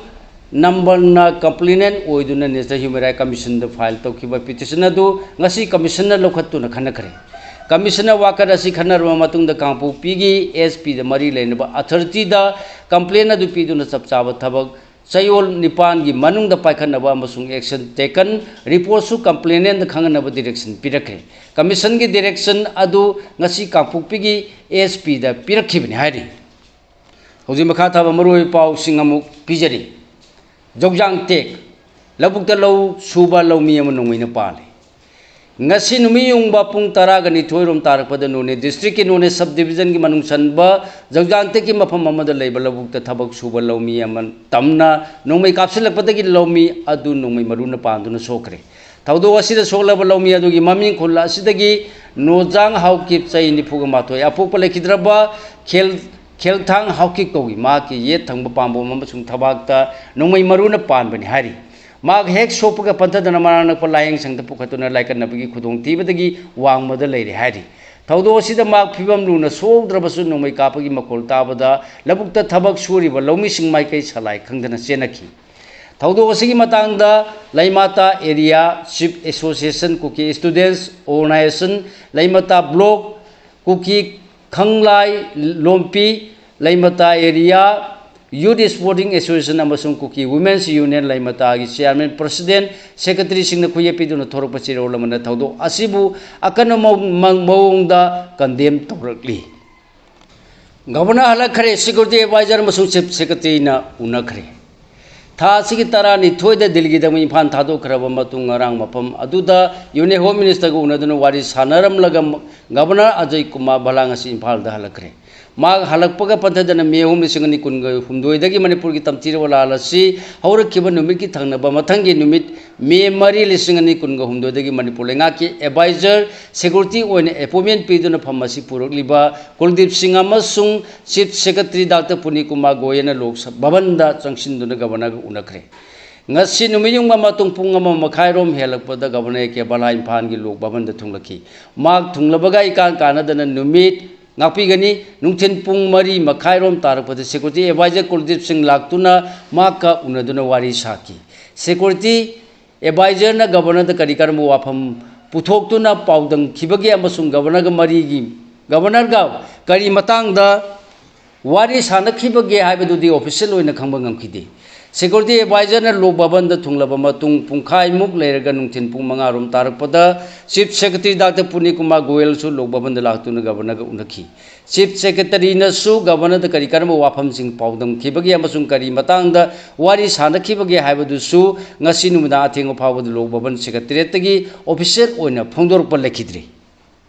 ꯅꯝꯕꯔꯅ complainant ꯑꯣꯏꯗꯨꯅ National Human Rights Commissionꯗ file ꯇꯧꯈꯤꯕ petition ꯑꯗꯨ ꯉꯁꯤ commissionꯅ ꯂꯧꯈꯠꯇꯨꯅ ꯈꯟꯅꯈ꯭ꯔꯦ꯫ Commissionꯅ ꯋꯥꯀꯠ ꯑꯁꯤ ꯈꯟꯅꯔꯕ ꯃꯇꯨꯡꯗ ꯀꯥꯡꯄꯣꯛꯄꯤꯒꯤ SPꯗ ꯃꯔꯤ ꯂꯩꯅꯕ authorityꯗ complaint ꯑꯗꯨ ꯄꯤꯗꯨꯅ ꯆꯞ ꯆꯥꯕ ꯊꯕꯛ ꯆꯌꯣꯜ ꯅꯤꯄꯥꯟꯒꯤ ꯃꯅꯨꯡꯗ ꯄꯥꯏꯈꯠꯅꯕ ꯑꯃꯁꯨꯡ action taken reportꯁꯨ complainantꯗ ꯈꯪꯍꯟꯅꯕ direction ꯄꯤꯔꯛꯈ꯭ꯔꯦ꯫ Commissionꯒꯤ direction ꯑꯗꯨ ꯉꯁꯤ ꯀꯥꯡꯄꯣꯛꯄꯤꯒꯤ SPꯗ ꯄꯤꯔꯛꯈꯤꯕꯅꯤ ꯍꯥꯏꯔꯤ꯫ ꯍꯧꯖꯤꯛ ꯃꯈꯥ ꯊꯥꯕ ꯃꯔꯨꯑꯣꯏꯕ ꯄꯥꯎꯁꯤꯡ ꯑꯃꯨꯛ ꯄꯤꯖꯔꯤ꯫ ꯖꯧꯖꯥꯡ ꯇꯦꯛ, ꯂꯧꯕꯨꯛꯇ ꯂꯧ ꯁꯨꯕ ꯂꯧꯃꯤ ꯑꯃ ꯅꯣꯡꯃꯩꯅ ꯄꯥꯜꯂꯤ꯫ ꯉꯁꯤ ꯅꯨꯃꯤꯠ ꯌꯨꯡꯕ ꯄꯨꯡ ꯇꯔꯥꯒ ꯅꯤꯊꯣꯏ ꯔꯣꯝ ꯇꯥꯔꯛꯄꯗ ꯅꯣꯅꯦ district ꯀꯤ ꯅꯣꯅꯦ sub division ꯒꯤ ꯃꯅꯨꯡ ꯆꯟꯕ ꯖꯧꯖꯥꯟꯇꯦꯛꯀꯤ ꯃꯐꯝ ꯑꯃꯗ ꯂꯩꯕ ꯂꯧꯕꯨꯛꯇ ꯊꯕꯛ ꯁꯨꯕ ꯂꯧꯃꯤ ꯑꯃ ꯇꯝꯅ ꯅꯣꯡꯃꯩ ꯀꯥꯞꯁꯤꯜꯂꯛꯄꯗꯒꯤ ꯂꯧꯃꯤ ꯑꯗꯨ ꯅꯣꯡꯃꯩ ꯃꯔꯨꯅ ꯄꯥꯟꯗꯨꯅ ꯁꯣꯛꯈ꯭ꯔꯦ꯫ ꯊꯧꯗꯣꯛ ꯑꯁꯤꯗ ꯁꯣꯛꯂꯕ ꯂꯧꯃꯤ ꯑꯗꯨꯒꯤ ꯃꯃꯤꯡ ꯈꯨꯜ ꯑꯁꯤꯗꯒꯤ ꯅꯣꯖꯥꯡ ꯍꯥꯎꯀꯤꯞ, ꯆꯍꯤ ꯅꯤꯐꯨꯒ ꯃꯥꯊꯣꯏ, ꯑꯄꯣꯛꯄ ꯂꯩꯈꯤꯗ꯭ꯔꯕ ꯈꯦꯜ-, ꯈꯦꯜꯊꯥꯡ ꯍꯥꯎꯀꯤꯞ ꯀꯧꯏ꯫ ꯃꯍꯥꯛꯀꯤ ꯌꯦꯠ ꯊꯪꯕ ꯄꯥꯝꯕꯣꯝ ꯑꯃꯁꯨꯡ ꯊꯕꯥꯛꯇ ꯅꯣꯡꯃꯩ ꯃꯔꯨꯅ ꯄꯥꯟꯕꯅꯤ ꯍꯥꯏꯔꯤ꯫ ꯃꯍꯥꯛ ꯍꯦꯛ ꯁꯣꯛꯄꯒ ꯄꯟꯊꯗꯅ ꯃꯅꯥꯛ ꯅꯛꯄ ꯂꯥꯏꯌꯦꯡ ꯁꯪꯗ ꯄꯨꯈꯠꯇꯨꯅ ꯂꯥꯏꯀꯠꯅꯕꯒꯤ ꯈꯨꯗꯣꯡꯊꯤꯕꯗꯒꯤ ꯋꯥꯡꯃꯗ ꯂꯩꯔꯦ ꯍꯥꯏꯔꯤ꯫ ꯊꯧꯗꯣꯛ ꯑꯁꯤꯗ ꯃꯍꯥꯛ ꯐꯤꯕꯝ ꯂꯨꯅ ꯁꯣꯛꯍꯧꯗ꯭ꯔꯕꯁꯨ ꯅꯣꯡꯃꯩ ꯀꯥꯞꯄꯒꯤ ꯃꯈꯣꯜ ꯇꯥꯕꯗ ꯂꯧꯕꯨꯛꯇ ꯊꯕꯛ ꯁꯨꯔꯤꯕ ꯂꯧꯃꯤꯁꯤꯡ ꯃꯥꯏꯀꯩ ꯁꯂꯥꯏ ꯈꯪꯗꯅ ꯆꯦꯟꯅꯈꯤ꯫ ꯊꯧꯗꯣꯛ ꯑꯁꯤꯒꯤ ꯃꯇꯥꯡꯗ ꯂꯩꯃꯥꯇꯥ area Chief Association, Kuki Students Organisation, ꯂꯩꯃꯥꯇꯥ block, ꯀꯨꯀꯤ ꯈꯪꯂꯥꯏ ꯂꯣꯝꯄꯤ, ꯂꯩꯃꯥꯇꯥ area Youth Sporting Association ꯑꯃꯁꯨꯡ Kuki Women's Union ꯂꯩꯃꯥꯇꯥꯒꯤ chairman, president, secretary ꯁꯤꯡꯅ ꯈꯨꯌꯦꯛ ꯄꯤꯗꯨꯅ ꯊꯣꯔꯛꯄ ꯆꯦꯔꯣꯜ ꯑꯃꯅ ꯊꯧꯗꯣꯛ ꯑꯁꯤꯕꯨ ꯑꯀꯟꯕ ꯃ-, ꯃ-, ꯃꯑꯣꯡꯗ condemn ꯇꯧꯔꯛꯂꯤ꯫ Governor ꯍꯜꯂꯛꯈ꯭ꯔꯦ, security advisor ꯑꯃꯁꯨꯡ Chief Secretary ꯅ ꯎꯅꯈ꯭ꯔꯦ꯫ ꯊꯥ ꯑꯁꯤꯒꯤ ꯇꯔꯥꯅꯤꯊꯣꯏꯗ ꯗꯤꯜꯂꯤꯒꯤꯗꯃꯛ ꯏꯝꯐꯥꯜ ꯊꯥꯗꯣꯛꯈ꯭ꯔꯕ ꯃꯇꯨꯡ ꯉꯔꯥꯡ ꯃꯐꯝ ꯑꯗꯨꯗ Union Home Minister ꯒ ꯎꯅꯗꯨꯅ ꯋꯥꯔꯤ ꯁꯥꯟꯅꯔꯝꯂꯒ Governor ꯑꯖꯌ ꯀꯨꯃꯥꯔ ꯚꯜꯂꯥ ꯉꯁꯤ ꯏꯝꯐꯥꯜꯗ ꯍꯜꯂꯛꯈ꯭ꯔꯦ꯫ ꯃꯍꯥꯛ ꯍꯜꯂꯛꯄꯒ ꯄꯟꯊꯗꯅ ꯃꯦ ꯑꯍꯨꯝ ꯂꯤꯁꯤꯡ ꯑꯅꯤ ꯀꯨꯟꯒ ꯍꯨꯝꯗꯣꯏꯗꯒꯤ ꯃꯅꯤꯄꯨꯔꯒꯤ ꯇꯝꯊꯤꯔꯕ ꯂꯥꯜ ꯑꯁꯤ ꯍꯧꯔꯛꯈꯤꯕ ꯅꯨꯃꯤꯠꯀꯤ ꯊꯪꯅꯕ ꯃꯊꯪꯒꯤ ꯅꯨꯃꯤꯠ ꯃꯦ ꯃꯔꯤ ꯂꯤꯁꯤꯡ ꯑꯅꯤ ꯀꯨꯟꯒ ꯍꯨꯝꯗꯣꯏꯗꯒꯤ ꯃꯅꯤꯄꯨꯔ ꯂꯩꯉꯥꯛꯀꯤ advisor security ꯑꯣꯏꯅ appointment ꯄꯤꯗꯨꯅ ꯐꯝ ꯑꯁꯤ ꯄꯨꯔꯛꯂꯤꯕ ꯀꯨꯜꯗꯤꯞ ꯁꯤꯡ ꯑꯃꯁꯨꯡ Chief Secretary Doctor ꯄꯨꯅꯤ ꯀꯨꯃꯥꯔ ꯒꯣꯌꯜꯅ ꯂꯣꯛ ꯁ-, ꯚꯕꯟꯗ ꯆꯪꯁꯤꯟꯗꯨꯅ Governor ꯒ ꯎꯅꯈ꯭ꯔꯦ꯫ ꯉꯁꯤ ꯅꯨꯃꯤꯠ ꯌꯨꯡꯕ ꯃꯇꯨꯡ ꯄꯨꯡ ꯑꯃ ꯃꯈꯥꯏꯔꯣꯝ ꯍꯦꯜꯂꯛꯄꯗ Governor ꯑꯦ ꯀꯦ ꯚꯜꯂꯥ ꯏꯝꯐꯥꯜꯒꯤ ꯂꯣꯛ ꯚꯕꯟꯗ ꯊꯨꯡꯂꯛꯈꯤ꯫ ꯃꯍꯥꯛ ꯊꯨꯡꯂꯕꯒ ꯏꯀꯥꯟ ꯀꯥꯟꯅꯗꯅ ꯅꯨꯃꯤꯠ ꯉꯥꯛꯄꯤꯒꯅꯤ꯫ ꯅꯨꯡꯊꯤꯜ ꯄꯨꯡ ꯃꯔꯤ ꯃꯈꯥꯏꯔꯣꯝ ꯇꯥꯔꯛꯄꯗ security advisor ꯀꯨꯜꯗꯤꯞ ꯁꯤꯡ ꯂꯥꯛꯇꯨꯅ ꯃꯍꯥꯛꯀ ꯎꯅꯗꯨꯅ ꯋꯥꯔꯤ ꯁꯥꯈꯤ꯫ Security advisor ꯅ Governor ꯗ ꯀꯔꯤ ꯀꯔꯝꯕ ꯋꯥꯐꯝ ꯄꯨꯊꯣꯛꯇꯨꯅ ꯄꯥꯎꯗꯝꯈꯤꯕꯒꯦ ꯑꯃꯁꯨꯡ Governor ꯒ ꯃꯔꯤꯒꯤ, Governor ꯒ ꯀꯔꯤ ꯃꯇꯥꯡꯗ ꯋꯥꯔꯤ ꯁꯥꯅꯈꯤꯕꯒꯦ ꯍꯥꯏꯕꯗꯨꯗꯤ official ꯑꯣꯏꯅ ꯈꯪꯕ ꯉꯝꯈꯤꯗꯦ꯫ Security advisorꯅ ꯂꯣꯛ ꯚꯕꯟꯗ ꯊꯨꯡꯂꯕ ꯃꯇꯨꯡ ꯄꯨꯡꯈꯥꯏꯃꯨꯛ ꯂꯩꯔꯒ ꯅꯨꯡꯊꯤꯜ ꯄꯨꯡ ꯃꯉꯥ ꯔꯣꯝ ꯇꯥꯔꯛꯄꯗ Chief Secretary Doctor Purnia Kumar Goyalꯁꯨ ꯂꯣꯛ ꯚꯕꯟꯗ ꯂꯥꯛꯇꯨꯅ Governorꯒ ꯎꯅꯈꯤ꯫ Chief Secretaryꯅꯁꯨ Governorꯗ ꯀꯔꯤ ꯀꯔꯝꯕ ꯋꯥꯐꯝꯁꯤꯡ ꯄꯥꯎꯗꯝꯈꯤꯕꯒꯦ ꯑꯃꯁꯨꯡ ꯀꯔꯤ ꯃꯇꯥꯡꯗ ꯋꯥꯔꯤ ꯁꯥꯅꯈꯤꯕꯒꯦ ꯍꯥꯏꯕꯗꯨꯁꯨ ꯉꯁꯤ ꯅꯨꯃꯤꯗꯥꯡ ꯑꯊꯦꯡꯕ ꯐꯥꯎꯕꯗ ꯂꯣꯛ ꯚꯕꯟ Secretariatꯇꯒꯤ official ꯑꯣꯏꯅ ꯐꯣꯡꯗꯣꯔꯛꯄ ꯂꯩꯈꯤꯗ꯭ꯔꯤ꯫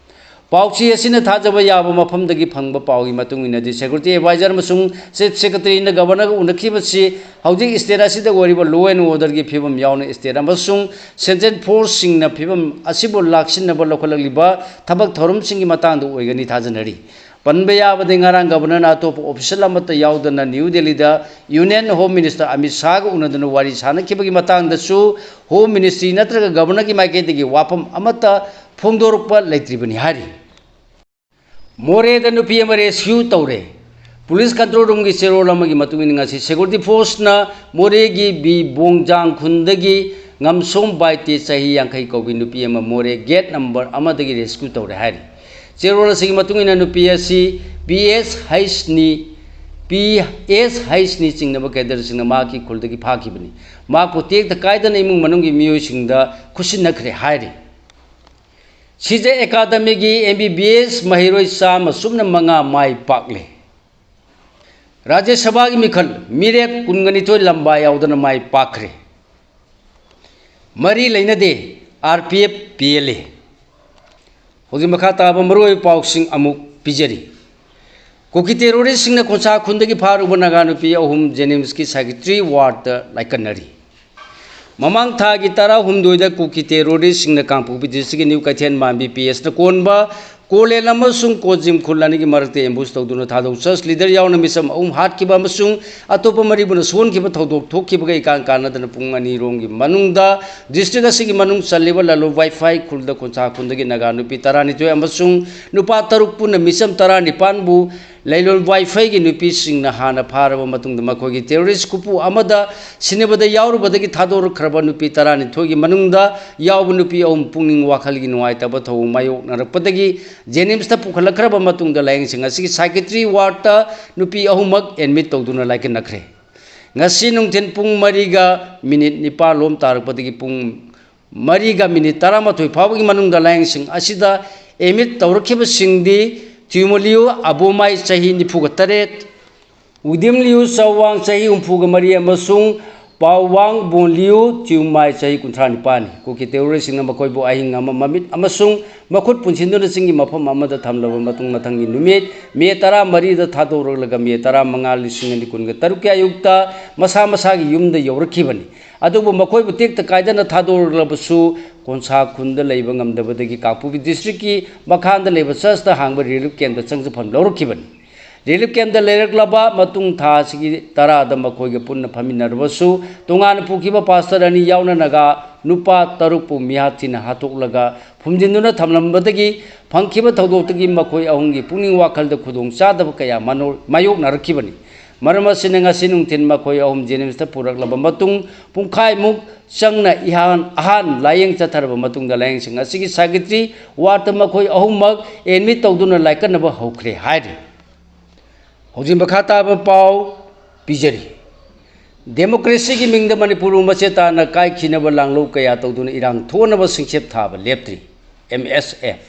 ꯄꯥꯎꯆꯦ ꯑꯁꯤꯅ ꯊꯥꯖꯕ ꯌꯥꯕ ꯃꯐꯝꯗꯒꯤ ꯐꯪꯕ ꯄꯥꯎꯒꯤ ꯃꯇꯨꯡ ꯏꯟꯅꯗꯤ, Security Advisor ꯑꯃꯁꯨꯡ Chief Secretaryꯅ Governorꯒ ꯎꯅꯈꯤꯕꯁꯤ ꯍꯧꯖꯤꯛ state ꯑꯁꯤꯗ ꯑꯣꯏꯔꯤꯕ law and orderꯒꯤ ꯐꯤꯕꯝ ꯌꯥꯎꯅ state ꯑꯃꯁꯨꯡ central forceꯁꯤꯡꯅ ꯐꯤꯕꯝ ꯑꯁꯤꯕꯨ ꯂꯥꯛꯁꯤꯟꯅꯕ ꯂꯧꯈꯠꯂꯛꯂꯤꯕ ꯊꯕꯛ ꯊꯧꯔꯝꯁꯤꯡꯒꯤ ꯃꯇꯥꯡꯗ ꯑꯣꯏꯒꯅꯤ ꯊꯥꯖꯅꯔꯤ꯫ ꯄꯟꯕ ꯌꯥꯕꯗꯤ, ꯉꯔꯥꯡ Governorꯅ ꯑꯇꯣꯞꯄ official ꯑꯃꯠꯇ ꯌꯥꯎꯗꯅ New Delhiꯗ Union Home Minister Amit ꯁꯥꯍꯒ ꯎꯅꯗꯨꯅ ꯋꯥꯔꯤ ꯁꯥꯅꯈꯤꯕꯒꯤ ꯃꯇꯥꯡꯗꯁꯨ Home Ministry ꯅꯠꯇ꯭ꯔꯒ Governorꯒꯤ ꯃꯥꯏꯀꯩꯗꯒꯤ ꯋꯥꯐꯝ ꯑꯃꯠꯇ ꯐꯣꯡꯗꯣꯔꯛꯄ ꯂꯩꯇ꯭ꯔꯤꯕꯅꯤ ꯍꯥꯏꯔꯤ꯫ ꯃꯣꯔꯦꯗ ꯅꯨꯄꯤ ꯑꯃ rescue ꯇꯧꯔꯦ꯫ Police control roomꯒꯤ ꯆꯦꯔꯣꯜ ꯑꯃꯒꯤ ꯃꯇꯨꯡ ꯏꯟꯅ, ꯉꯁꯤ Security Forceꯅ ꯃꯣꯔꯦꯒꯤ ꯕꯤ ꯕꯣꯡꯖꯥꯡ ꯈꯨꯟꯗꯒꯤ ꯉꯝꯁꯣꯝ ꯕꯥꯏꯇꯦ, ꯆꯍꯤ ꯌꯥꯡꯈꯩ ꯀꯧꯕꯤ ꯅꯨꯄꯤ ꯑꯃ ꯃꯣꯔꯦ gate number ꯑꯃꯗꯒꯤ rescue ꯇꯧꯔꯦ ꯍꯥꯏꯔꯤ꯫ ꯆꯦꯔꯣꯜ ꯑꯁꯤꯒꯤ ꯃꯇꯨꯡ ꯏꯟꯅ, ꯅꯨꯄꯤ ꯑꯁꯤ ꯄꯤ ꯑꯦꯁ ꯍꯩꯁꯅꯤ, ꯄꯤ ꯑꯦꯁ ꯍꯩꯁꯅꯤ ꯆꯤꯡꯅꯕ cadreꯁꯤꯡꯅ ꯃꯍꯥꯛꯀꯤ ꯈꯨꯜꯗꯒꯤ ꯐꯥꯈꯤꯕꯅꯤ꯫ ꯃꯍꯥꯛꯄꯨ ꯇꯦꯛꯇ ꯀꯥꯏꯗꯅ ꯏꯃꯨꯡ ꯃꯅꯨꯡꯒꯤ ꯃꯤꯑꯣꯏꯁꯤꯡꯗ ꯈꯨꯠꯁꯤꯟꯅꯈ꯭ꯔꯦ ꯍꯥꯏꯔꯤ꯫ ꯁꯤꯖ ꯑꯦꯀꯥꯗꯃꯤꯒꯤ ꯑꯦꯝ ꯕꯤ ꯕꯤ ꯑꯦꯁ ꯃꯍꯩꯔꯣꯏ ꯆꯥꯝꯃ ꯁꯨꯞꯅ ꯃꯉꯥ ꯃꯥꯏ ꯄꯥꯛꯂꯦ꯫ ꯔꯥꯖ꯭ꯌ ꯁꯚꯥꯒꯤ ꯃꯤꯈꯜ ꯃꯤꯔꯦꯞ ꯀꯨꯟꯒ ꯅꯤꯊꯣꯏ ꯂꯝꯕꯥ ꯌꯥꯎꯗꯅ ꯃꯥꯏ ꯄꯥꯛꯈ꯭ꯔꯦ꯫ ꯃꯔꯤ ꯂꯩꯅꯗꯦ R P F, P L A. ꯍꯧꯖꯤꯛ ꯃꯈꯥ ꯇꯥꯕ ꯃꯔꯨꯑꯣꯏꯕ ꯄꯥꯎꯁꯤꯡ ꯑꯃꯨꯛ ꯄꯤꯖꯔꯤ꯫ ꯀꯨꯀꯤ terroristꯁꯤꯡꯅ ꯈꯣꯟꯁꯥ ꯈꯨꯟꯗꯒꯤ ꯐꯥꯔꯨꯕ ꯅꯥꯒꯥ ꯅꯨꯄꯤ ꯑꯍꯨꯝ JNIMSꯀꯤ psychiatry wardꯇ ꯂꯥꯏꯀꯠꯅꯔꯤ꯫ ꯃꯃꯥꯡ ꯊꯥꯒꯤ ꯇꯔꯥꯍꯨꯝꯗꯣꯏꯗ ꯀꯨꯀꯤ terroristꯁꯤꯡꯅ ꯀꯥꯡꯄꯣꯛꯄꯤ districtꯀꯤ ꯅ꯭ꯌꯨ ꯀꯩꯊꯦꯜ ꯃꯥꯟꯕꯤ ꯄꯤ ꯑꯦꯁꯅ ꯀꯣꯟꯕ ꯀꯣꯂꯦꯟ ꯑꯃꯁꯨꯡ ꯀꯣꯖꯤꯝ ꯈꯨꯜ ꯑꯅꯤꯒꯤ ꯃꯔꯛꯇ ambush ꯇꯧꯗꯨꯅ ꯊꯥꯗꯣꯛ church leader ꯌꯥꯎꯅ ꯃꯤꯆꯝ ꯑꯍꯨꯝ ꯍꯥꯠꯈꯤꯕ ꯑꯃꯁꯨꯡ ꯑꯇꯣꯞꯄ ꯃꯔꯤꯕꯨꯅ ꯁꯣꯛꯍꯟꯈꯤꯕ ꯊꯧꯗꯣꯛ ꯊꯣꯛꯈꯤꯕꯒ ꯏꯀꯥꯟ ꯀꯥꯟꯅꯗꯅ ꯄꯨꯡ ꯑꯅꯤ ꯔꯣꯝꯒꯤ ꯃꯅꯨꯡꯗ district ꯑꯁꯤꯒꯤ ꯃꯅꯨꯡ ꯆꯜꯂꯤꯕ ꯂꯂꯣꯡ ꯋꯥꯏꯐꯥꯏ ꯈꯨꯜꯗ ꯈꯣꯟꯁꯥ ꯈꯨꯟꯗꯒꯤ ꯅꯥꯒꯥ ꯅꯨꯄꯤ ꯇꯔꯥꯅꯤꯊꯣꯏ ꯑꯃꯁꯨꯡ ꯅꯨꯄꯥ ꯇꯔꯨꯛ ꯄꯨꯟꯅ ꯃꯤꯆꯝ ꯇꯔꯥꯅꯤꯄꯥꯟꯕꯨ ꯂꯩꯂꯣꯟ ꯋꯥꯏꯐꯥꯏꯒꯤ ꯅꯨꯄꯤꯁꯤꯡꯅ ꯍꯥꯟꯅ ꯐꯥꯔꯕ ꯃꯇꯨꯡꯗ ꯃꯈꯣꯏꯒꯤ terrorist ꯀꯨꯞꯄꯨ ꯑꯃꯗ ꯁꯤꯅꯕꯗ ꯌꯥꯎꯔꯨꯕꯗꯒꯤ ꯊꯥꯗꯣꯔꯛꯈ꯭ꯔꯕ ꯅꯨꯄꯤ ꯇꯔꯥꯅꯤꯊꯣꯏꯒꯤ ꯃꯅꯨꯡꯗ ꯌꯥꯎꯕ ꯅꯨꯄꯤ ꯑꯍꯨꯝ ꯄꯨꯛꯅꯤꯡ ꯋꯥꯈꯜꯒꯤ ꯅꯨꯡꯉꯥꯏꯇꯕ ꯊꯧꯑꯣꯡ ꯃꯥꯌꯣꯛꯅꯔꯛꯄꯗꯒꯤ JNIMSꯇ ꯄꯨꯈꯠꯂꯛꯈ꯭ꯔꯕ ꯃꯇꯨꯡꯗ ꯂꯥꯌꯦꯡꯁꯪ ꯑꯁꯤꯒꯤ psychiatry wardꯇ ꯅꯨꯄꯤ ꯑꯍꯨꯝꯃꯛ admit ꯇꯧꯗꯨꯅ ꯂꯥꯏꯀꯠꯅꯈ꯭ꯔꯦ꯫ ꯉꯁꯤ ꯅꯨꯡꯊꯤꯜ ꯄꯨꯡ ꯃꯔꯤꯒ ꯃꯤꯅꯤꯠ ꯅꯤꯄꯥꯜ ꯂꯣꯝ ꯇꯥꯔꯛꯄꯗꯒꯤ ꯄꯨꯡ ꯃꯔꯤꯒ ꯃꯤꯅꯤꯠ ꯇꯔꯥꯃꯥꯊꯣꯏ ꯐꯥꯎꯕꯒꯤ ꯃꯅꯨꯡꯗ ꯂꯥꯏꯌꯦꯡꯁꯪ ꯑꯁꯤꯗ admit ꯇꯧꯔꯛꯈꯤꯕꯁꯤꯡꯗꯤ ꯇ꯭ꯌꯨꯃꯣꯂꯤꯌꯨ ꯑꯕꯣꯃꯥꯏ, ꯆꯍꯤ ꯅꯤꯐꯨꯒ ꯇꯔꯦꯠ, ꯎꯗꯤꯝꯂꯤꯌꯨ ꯆꯧꯋꯥꯡ, ꯆꯍꯤ ꯍꯨꯝꯐꯨꯒ ꯃꯔꯤ, ꯑꯃꯁꯨꯡ ꯄꯥꯎꯋꯥꯡ ꯕꯣꯟꯂꯤꯌꯨ ꯇ꯭ꯌꯨꯃꯥꯏ, ꯆꯍꯤ ꯀꯨꯟꯊ꯭ꯔꯥ ꯅꯤꯄꯥꯟꯅꯤ꯫ ꯀꯨꯀꯤ terroristꯁꯤꯡꯅ ꯃꯈꯣꯏꯕꯨ ꯑꯍꯤꯡ ꯑꯃ ꯃꯃꯤꯠ ꯑꯃꯁꯨꯡ ꯃꯈꯨꯠ ꯄꯨꯟꯁꯤꯟꯗꯨꯅ ꯆꯤꯡꯒꯤ ꯃꯐꯝ ꯑꯃꯗ ꯊꯝꯂꯕ ꯃꯇꯨꯡ, ꯃꯊꯪꯒꯤ ꯅꯨꯃꯤꯠ ꯃꯦ ꯇꯔꯥꯃꯔꯤꯗ ꯊꯥꯗꯣꯔꯛꯂꯒ ꯃꯦ ꯇꯔꯥꯃꯉꯥ, ꯂꯤꯁꯤꯡ ꯑꯅꯤ ꯀꯨꯟꯒ ꯇꯔꯨꯛꯀꯤ ꯑꯌꯨꯛꯇ ꯃꯁꯥ ꯃꯁꯥꯒꯤ ꯌꯨꯝꯗ ꯌꯧꯔꯛꯈꯤꯕꯅꯤ꯫ ꯑꯗꯨꯕꯨ ꯃꯈꯣꯏꯕꯨ ꯇꯦꯛꯇ ꯀꯥꯏꯗꯅ ꯊꯥꯗꯣꯔꯛꯂꯕꯁꯨ, ꯀꯣꯟꯁꯥ ꯈꯨꯟꯗ ꯂꯩꯕ ꯉꯝꯗꯕꯗꯒꯤ ꯀꯥꯡꯄꯣꯛꯄꯤ districtꯀꯤ ꯃꯈꯥꯗ ꯂꯩꯕ churchꯇ ꯍꯥꯡꯕ relief campꯇ ꯆꯪꯖꯐꯝ ꯂꯧꯔꯛꯈꯤꯕꯅꯤ꯫ Relief campꯇ ꯂꯩꯔꯛꯂꯕ ꯃꯇꯨꯡ, ꯊꯥ ꯑꯁꯤꯒꯤ ꯇꯔꯥꯗ ꯃꯈꯣꯏꯒ ꯄꯨꯟꯅ ꯐꯝꯃꯤꯟꯅꯔꯕꯁꯨ, ꯇꯣꯉꯥꯟꯅ ꯄꯨꯈꯤꯕ pastor ꯑꯅꯤ ꯌꯥꯎꯅ ꯅꯥꯒꯥ ꯅꯨꯄꯥ ꯇꯔꯨꯛꯄꯨ ꯃꯤꯍꯥꯠ ꯊꯤꯅ ꯍꯥꯠꯇꯣꯛꯂꯒ ꯐꯨꯝꯖꯤꯟꯗꯨꯅ ꯊꯝꯂꯝꯕꯗꯒꯤ ꯐꯪꯈꯤꯕ ꯊꯧꯗꯣꯛꯇꯒꯤ ꯃꯈꯣꯏ ꯑꯍꯨꯝꯒꯤ ꯄꯨꯛꯅꯤꯡ ꯋꯥꯈꯜꯗ ꯈꯨꯗꯣꯡ ꯆꯥꯗꯕ ꯀꯌꯥ ꯃꯅꯣ-, ꯃꯥꯌꯣꯛꯅꯔꯛꯈꯤꯕꯅꯤ꯫ ꯃꯔꯝ ꯑꯁꯤꯅ, ꯉꯁꯤ ꯅꯨꯡꯊꯤꯜ ꯃꯈꯣꯏ ꯑꯍꯨꯝ JNIMSꯇ ꯄꯨꯔꯛꯂꯕ ꯃꯇꯨꯡ, ꯄꯨꯡꯈꯥꯏꯃꯨꯛ ꯆꯪꯅ ꯏꯍꯥꯟ ꯑꯍꯥꯟ ꯂꯥꯌꯦꯡ ꯆꯠꯊꯔꯕ ꯃꯇꯨꯡꯗ, ꯂꯥꯌꯦꯡꯁꯪ ꯑꯁꯤꯒꯤ psychiatry wardꯇ ꯃꯈꯣꯏ ꯑꯍꯨꯝꯃꯛ admit ꯇꯧꯗꯨꯅ ꯂꯥꯏꯀꯠꯅꯕ ꯍꯧꯈ꯭ꯔꯦ ꯍꯥꯏꯔꯤ꯫ ꯍꯧꯖꯤꯛ ꯃꯈꯥ ꯇꯥꯕ ꯄꯥꯎ ꯄꯤꯖꯔꯤ꯫ Democracyꯒꯤ ꯃꯤꯡꯗ ꯃꯅꯤꯄꯨꯔꯕꯨ ꯃꯆꯦꯠ ꯇꯥꯅ ꯀꯥꯏꯈꯤꯅꯕ ꯂꯥꯡꯂꯧ ꯀꯌꯥ ꯇꯧꯗꯨꯅ ꯏꯔꯥꯡ ꯊꯣꯛꯅꯕ ꯁꯤꯡꯆꯦꯞ ꯊꯥꯕ ꯂꯦꯞꯇ꯭ꯔꯤ꯫ MSF꯫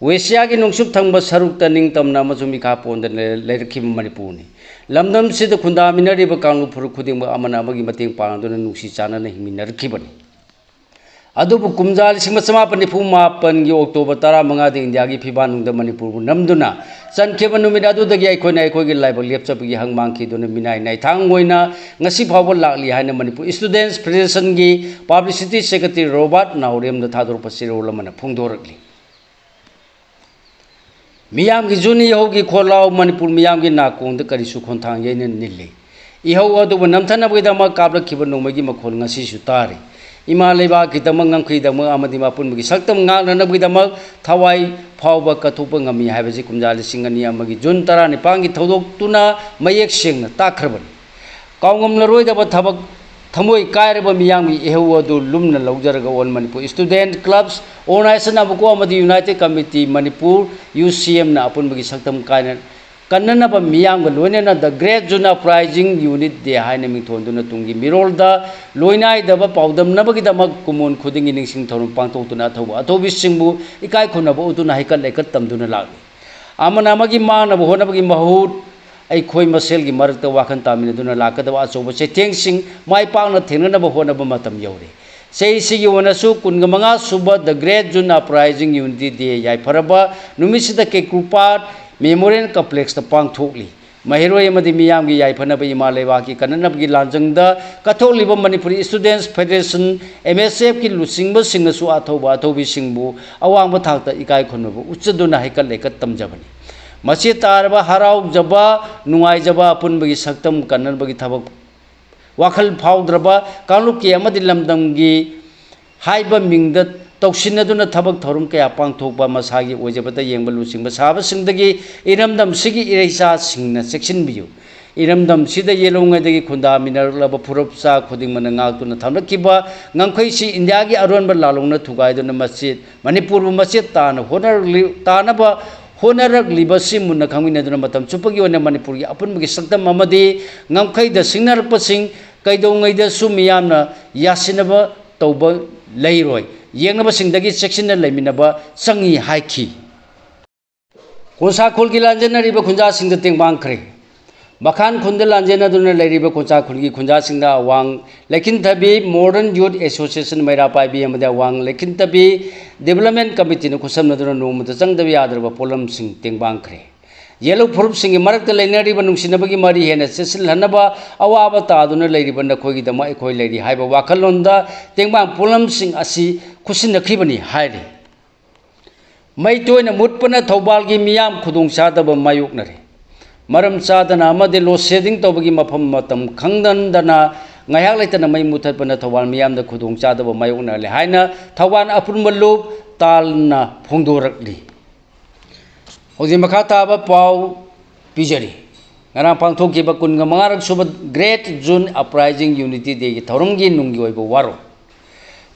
ꯑꯦꯁꯤꯌꯥꯒꯤ ꯅꯣꯡꯆꯨꯞ ꯊꯪꯕ ꯁꯔꯨꯛꯇ ꯅꯤꯡꯇꯝꯅ ꯑꯃꯁꯨꯡ ꯃꯤꯈꯥ ꯄꯣꯟꯗꯅ ꯂꯩꯔꯛꯈꯤꯕ ꯃꯅꯤꯄꯨꯔꯅꯤ꯫ ꯂꯝꯗꯝꯁꯤꯗ ꯈꯨꯟꯗꯥꯃꯤꯟꯅꯔꯤꯕ ꯀꯥꯡꯂꯨꯞ ꯐꯨꯔꯨꯞ ꯈꯨꯗꯤꯡꯃꯛ ꯑꯃꯅ ꯑꯃꯒꯤ ꯃꯇꯦꯡ ꯄꯥꯡꯗꯨꯅ ꯅꯨꯡꯁꯤ ꯆꯥꯟꯅꯅ ꯍꯤꯡꯃꯤꯟꯅꯔꯛꯈꯤꯕꯅꯤ꯫ ꯑꯗꯨꯕꯨ ꯀꯨꯝꯖꯥ ꯂꯤꯁꯤꯡ ꯑꯃ ꯆꯃꯥꯄꯟ ꯅꯤꯐꯨ ꯃꯥꯄꯟꯒꯤ October ꯇꯔꯥꯃꯉꯥꯗ ꯏꯟꯗꯤꯌꯥꯒꯤ ꯐꯤꯕꯥꯟꯅꯨꯡꯗ ꯃꯅꯤꯄꯨꯔꯕꯨ ꯅꯝꯗꯨꯅ ꯆꯟꯈꯤꯕ ꯅꯨꯃꯤꯠ ꯑꯗꯨꯗꯒꯤ ꯑꯩꯈꯣꯏꯅ ꯑꯩꯈꯣꯏꯒꯤ ꯂꯥꯏꯕꯛ ꯂꯦꯞꯆꯕꯒꯤ ꯍꯪ ꯃꯥꯡꯈꯤꯗꯨꯅ ꯃꯤꯅꯥꯏ ꯅꯥꯏꯊꯥꯡ ꯑꯣꯏꯅ ꯉꯁꯤ ꯐꯥꯎꯕ ꯂꯥꯛꯂꯤ ꯍꯥꯏꯅ ꯃꯅꯤꯄꯨꯔ Students Federationꯒꯤ Publicity Secretary ꯔꯣꯕꯥꯔꯠ ꯅꯥꯎꯔꯦꯝꯅ ꯊꯥꯗꯣꯔꯛꯄ ꯆꯦꯔꯣꯜ ꯑꯃꯅ ꯐꯣꯡꯗꯣꯔꯛꯂꯤ꯫ ꯃꯤꯌꯥꯝꯒꯤ ꯖꯨꯟ ꯏꯍꯧꯒꯤ ꯈꯣꯜꯂꯥꯎ ꯃꯅꯤꯄꯨꯔ ꯃꯤꯌꯥꯝꯒꯤ ꯅꯥꯀꯣꯡꯗ ꯀꯔꯤꯁꯨ ꯈꯣꯟꯊꯥꯡ ꯌꯩꯅ ꯅꯤꯜꯂꯤ꯫ ꯏꯍꯧ ꯑꯗꯨꯕꯨ ꯅꯝꯊꯅꯕꯒꯤꯗꯃꯛ ꯀꯥꯞꯂꯛꯈꯤꯕ ꯅꯣꯡꯃꯩꯒꯤ ꯃꯈꯣꯜ ꯉꯁꯤꯁꯨ ꯇꯥꯔꯤ꯫ ꯏꯃꯥ ꯂꯩꯕꯥꯛꯀꯤꯗꯃꯛ, ꯉꯝꯈꯩꯗꯃꯛ ꯑꯃꯗꯤ ꯑꯄꯨꯟꯕꯒꯤ ꯁꯛꯇꯝ ꯉꯥꯛꯅꯅꯕꯒꯤꯗꯃꯛ ꯊꯋꯥꯏ ꯐꯥꯎꯕ ꯀꯠꯊꯣꯛꯄ ꯉꯝꯃꯤ ꯍꯥꯏꯕꯁꯤ ꯀꯨꯝꯖꯥ ꯂꯤꯁꯤꯡ ꯑꯅꯤ ꯑꯃꯒꯤ ꯖꯨꯟ ꯇꯔꯥꯅꯤꯄꯥꯟꯒꯤ ꯊꯧꯗꯣꯛꯇꯨꯅ ꯃꯌꯦꯛ ꯁꯦꯡꯅ ꯇꯥꯛꯈ꯭ꯔꯕꯅꯤ꯫ ꯀꯥꯎꯉꯝꯂꯔꯣꯏꯗꯕ ꯊꯕꯛ, ꯊꯃꯣꯏ ꯀꯥꯏꯔꯕ ꯃꯤꯌꯥꯝꯒꯤ ꯏꯍꯧ ꯑꯗꯨ ꯂꯨꯝꯅ ꯂꯧꯖꯔꯒ All Manipur Student Clubs Organisation, ꯑꯕꯨꯀꯣ, ꯑꯃꯗꯤ United Committee Manipur, UCMꯅ ꯑꯄꯨꯟꯕꯒꯤ ꯁꯛꯇꯝ ꯀꯥꯏꯅ ꯀꯟꯅꯅꯕ ꯃꯤꯌꯥꯝꯒ ꯂꯣꯏꯅꯅ The Great June Uprising Unity Day ꯍꯥꯏꯅ ꯃꯤꯡꯊꯣꯟꯗꯨꯅ ꯇꯨꯡꯒꯤ ꯃꯤꯔꯣꯜꯗ ꯂꯣꯏꯅꯥꯏꯗꯕ ꯄꯥꯎꯗꯝꯅꯕꯒꯤꯗꯃꯛ ꯀꯨꯝꯑꯣꯟ ꯈꯨꯗꯤꯡꯒꯤ ꯅꯤꯡꯁꯤꯡ ꯊꯧꯔꯝ ꯄꯥꯡꯊꯣꯛꯇꯨꯅ ꯑꯊꯧꯕ ꯑꯊꯧꯕꯤꯁꯤꯡꯕꯨ ꯏꯀꯥꯏ ꯈꯨꯝꯅꯕ ꯎꯠꯇꯨꯅ ꯍꯩꯀꯠ ꯂꯩꯀꯠ ꯇꯝꯗꯨꯅ ꯂꯥꯛꯂꯤ꯫ ꯑꯃꯅ ꯑꯃꯒꯤ ꯃꯥꯡꯅꯕ ꯍꯣꯠꯅꯕꯒꯤ ꯃꯍꯨꯠ ꯑꯩꯈꯣꯏ ꯃꯁꯦꯜꯒꯤ ꯃꯔꯛꯇ ꯋꯥꯈꯜ ꯇꯥꯃꯤꯟꯅꯗꯨꯅ ꯂꯥꯛꯀꯗꯕ ꯑꯆꯧꯕ ꯆꯩꯊꯦꯡꯁꯤꯡ ꯃꯥꯏ ꯄꯥꯛꯅ ꯊꯦꯡꯅꯅꯕ ꯍꯣꯠꯅꯕ ꯃꯇꯝ ꯌꯧꯔꯦ꯫ ꯆꯍꯤꯁꯤꯒꯤ ꯑꯣꯏꯅꯁꯨ ꯀꯨꯟꯒ ꯃꯉꯥ ꯁꯨꯕ The Great June Uprising Unity Day ꯌꯥꯏꯐꯔꯕ ꯅꯨꯃꯤꯠꯁꯤꯗ ꯀꯦꯀ꯭ꯔꯨꯄꯥꯠ Memorial Complexꯇ ꯄꯥꯡꯊꯣꯛꯂꯤ꯫ ꯃꯍꯩꯔꯣꯏ ꯑꯃꯗꯤ ꯃꯤꯌꯥꯝꯒꯤ ꯌꯥꯏꯐꯅꯕ ꯏꯃꯥ ꯂꯩꯕꯥꯛꯀꯤ ꯀꯟꯅꯅꯕꯒꯤ ꯂꯥꯟꯖꯪꯗ ꯀꯠꯊꯣꯛꯂꯤꯕ Manipuri Students Federation, M S Fꯀꯤ ꯂꯨꯆꯤꯡꯕꯁꯤꯡꯅꯁꯨ ꯑꯊꯧꯕ ꯑꯊꯧꯕꯤꯁꯤꯡꯕꯨ ꯑꯋꯥꯡꯕ ꯊꯥꯛꯇ ꯏꯀꯥꯏ ꯈꯨꯝꯅꯕ ꯎꯠꯆꯗꯨꯅ ꯍꯩꯀꯠ ꯂꯩꯀꯠ ꯇꯝꯖꯕꯅꯤ꯫ ꯃꯆꯦ ꯇꯥꯔꯕ ꯍꯔꯥꯎꯖꯕ, ꯅꯨꯡꯉꯥꯏꯖꯕ, ꯑꯄꯨꯟꯕꯒꯤ ꯁꯛꯇꯝ ꯀꯟꯅꯕꯒꯤ ꯊꯕꯛ ꯋꯥꯈꯜ ꯐꯥꯎꯗ꯭ꯔꯕ ꯀꯥꯡꯂꯨꯞꯀꯤ ꯑꯃꯗꯤ ꯂꯝꯗꯝꯒꯤ ꯍꯥꯏꯕ ꯃꯤꯡꯗ ꯇꯧꯁꯤꯟꯅꯗꯨꯅ ꯊꯕꯛ ꯊꯧꯔꯝ ꯀꯌꯥ ꯄꯥꯡꯊꯣꯛꯄ, ꯃꯁꯥꯒꯤ ꯑꯣꯏꯖꯕꯇ ꯌꯦꯡꯕ ꯂꯨꯆꯤꯡꯕ ꯁꯥꯕꯁꯤꯡꯗꯒꯤ ꯏꯔꯝꯗꯝꯁꯤꯒꯤ ꯏꯔꯩꯆꯥꯁꯤꯡꯅ ꯆꯦꯛꯁꯤꯟꯕꯤꯌꯨ꯫ ꯏꯔꯝꯗꯝꯁꯤꯗ ꯌꯦꯜꯍꯧꯉꯩꯗꯒꯤ ꯈꯨꯟꯗꯥꯃꯤꯟꯅꯔꯛꯂꯕ ꯐꯨꯔꯨꯞꯆꯥ ꯈꯨꯗꯤꯡꯃꯛꯅ ꯉꯥꯛꯇꯨꯅ ꯊꯝꯂꯛꯈꯤꯕ ꯉꯝꯈꯩꯁꯤ ꯏꯟꯗꯤꯌꯥꯒꯤ ꯑꯔꯣꯟꯕ ꯂꯥꯜꯂꯣꯡꯅ ꯊꯨꯒꯥꯏꯗꯨꯅ ꯃꯆꯦꯠ, ꯃꯅꯤꯄꯨꯔꯕꯨ ꯃꯆꯦꯠ ꯇꯥꯅ ꯍꯣꯠꯅꯔꯛꯂꯤ-, ꯇꯥꯅꯕ ꯍꯣꯠꯅꯔꯛꯂꯤꯕꯁꯤ ꯃꯨꯟꯅ ꯈꯪꯃꯤꯟꯅꯗꯨꯅ ꯃꯇꯝ ꯆꯨꯞꯄꯒꯤ ꯑꯣꯏꯅ ꯃꯅꯤꯄꯨꯔꯒꯤ ꯑꯄꯨꯟꯕꯒꯤ ꯁꯛꯇꯝ ꯑꯃꯗꯤ ꯉꯝꯈꯩꯗ ꯁꯤꯡꯅꯔꯛꯄꯁꯤꯡ ꯀꯩꯗꯧꯉꯩꯗꯁꯨ ꯃꯤꯌꯥꯝꯅ ꯌꯥꯁꯤꯟꯅꯕ ꯇꯧꯕ ꯂꯩꯔꯣꯏ, ꯌꯦꯡꯅꯕꯁꯤꯡꯗꯒꯤ ꯆꯦꯛꯁꯤꯟꯅ ꯂꯩꯃꯤꯟꯅꯕ ꯆꯪꯏ ꯍꯥꯏꯈꯤ꯫ ꯈꯣꯟꯁꯥꯈꯣꯜꯒꯤ ꯂꯥꯟꯖꯦꯟꯅꯔꯤꯕ ꯈꯨꯟꯖꯥꯁꯤꯡꯗ ꯇꯦꯡꯕꯥꯡꯈ꯭ꯔꯦ꯫ ꯃꯈꯥꯟ ꯈꯨꯟꯗ ꯂꯥꯟꯖꯦꯟꯅꯗꯨꯅ ꯂꯩꯔꯤꯕ ꯈꯣꯟꯁꯥꯈꯣꯜꯒꯤ ꯈꯨꯟꯖꯥꯁꯤꯡꯗ ꯑꯋꯥꯡ ꯂꯩꯈꯤꯟꯊꯕꯤ Modern Youth Association ꯃꯩꯔꯥ ꯄꯥꯏꯕꯤ ꯑꯃꯗꯤ ꯑꯋꯥꯡ ꯂꯩꯈꯤꯟꯊꯕꯤ Development Committeeꯅ ꯈꯨꯠꯁꯝꯅꯗꯨꯅ ꯅꯣꯡꯃꯇ ꯆꯪꯗꯕ ꯌꯥꯗ꯭ꯔꯕ ꯄꯣꯠꯂꯝꯁꯤꯡ ꯇꯦꯡꯕꯥꯡꯈ꯭ꯔꯦ꯫ ꯌꯦꯜꯍꯧ ꯐꯨꯔꯨꯞꯁꯤꯡꯒꯤ ꯃꯔꯛꯇ ꯂꯩꯅꯔꯤꯕ ꯅꯨꯡꯁꯤꯅꯕꯒꯤ ꯃꯔꯤ ꯍꯦꯟꯅ ꯆꯦꯠꯁꯤꯜꯍꯟꯅꯕ ꯑꯋꯥꯕ ꯇꯥꯗꯨꯅ ꯂꯩꯔꯤꯕ ꯅꯈꯣꯏꯒꯤꯗꯃꯛ ꯑꯩꯈꯣꯏ ꯂꯩꯔꯤ ꯍꯥꯏꯕ ꯋꯥꯈꯜꯂꯣꯟꯗ ꯇꯦꯡꯕꯥꯡ ꯄꯣꯠꯂꯝꯁꯤꯡ ꯑꯁꯤ ꯈꯨꯠꯁꯤꯟꯅꯈꯤꯕꯅꯤ ꯍꯥꯏꯔꯤ꯫ ꯃꯩ ꯇꯣꯏꯅ ꯃꯨꯠꯄꯅ ꯊꯧꯕꯥꯜꯒꯤ ꯃꯤꯌꯥꯝ ꯈꯨꯗꯣꯡꯆꯥꯗꯕ ꯃꯥꯌꯣꯛꯅꯔꯦ꯫ ꯃꯔꯝ ꯆꯥꯗꯅ ꯑꯃꯗꯤ load shedding ꯇꯧꯕꯒꯤ ꯃꯐꯝ ꯃꯇꯝ ꯈꯪꯗꯅ ꯉꯥꯏꯍꯥꯛ ꯂꯩꯇꯅ ꯃꯩ ꯃꯨꯊꯠꯄꯅ ꯊꯧꯕꯥꯜ ꯃꯤꯌꯥꯝꯗ ꯈꯨꯗꯣꯡꯆꯥꯗꯕ ꯃꯥꯌꯣꯛꯅꯍꯜꯂꯦ ꯍꯥꯏꯅ ꯊꯧꯕꯥꯜ ꯑꯄꯨꯟꯕ ꯂꯨꯞ ꯇꯥꯜꯅ ꯐꯣꯡꯗꯣꯔꯛꯂꯤ꯫ ꯍꯧꯖꯤꯛ ꯃꯈꯥ ꯇꯥꯕ ꯄꯥꯎ ꯄꯤꯖꯔꯤ꯫ ꯉꯔꯥꯡ ꯄꯥꯡꯊꯣꯛꯈꯤꯕ ꯀꯨꯟꯒ ꯃꯉꯥꯔꯛ ꯁꯨꯕ Great June Uprising Unity Dayꯒꯤ ꯊꯧꯔꯝꯒꯤ ꯅꯨꯡꯒꯤ ꯑꯣꯏꯕ ꯋꯥꯔꯣꯜ꯫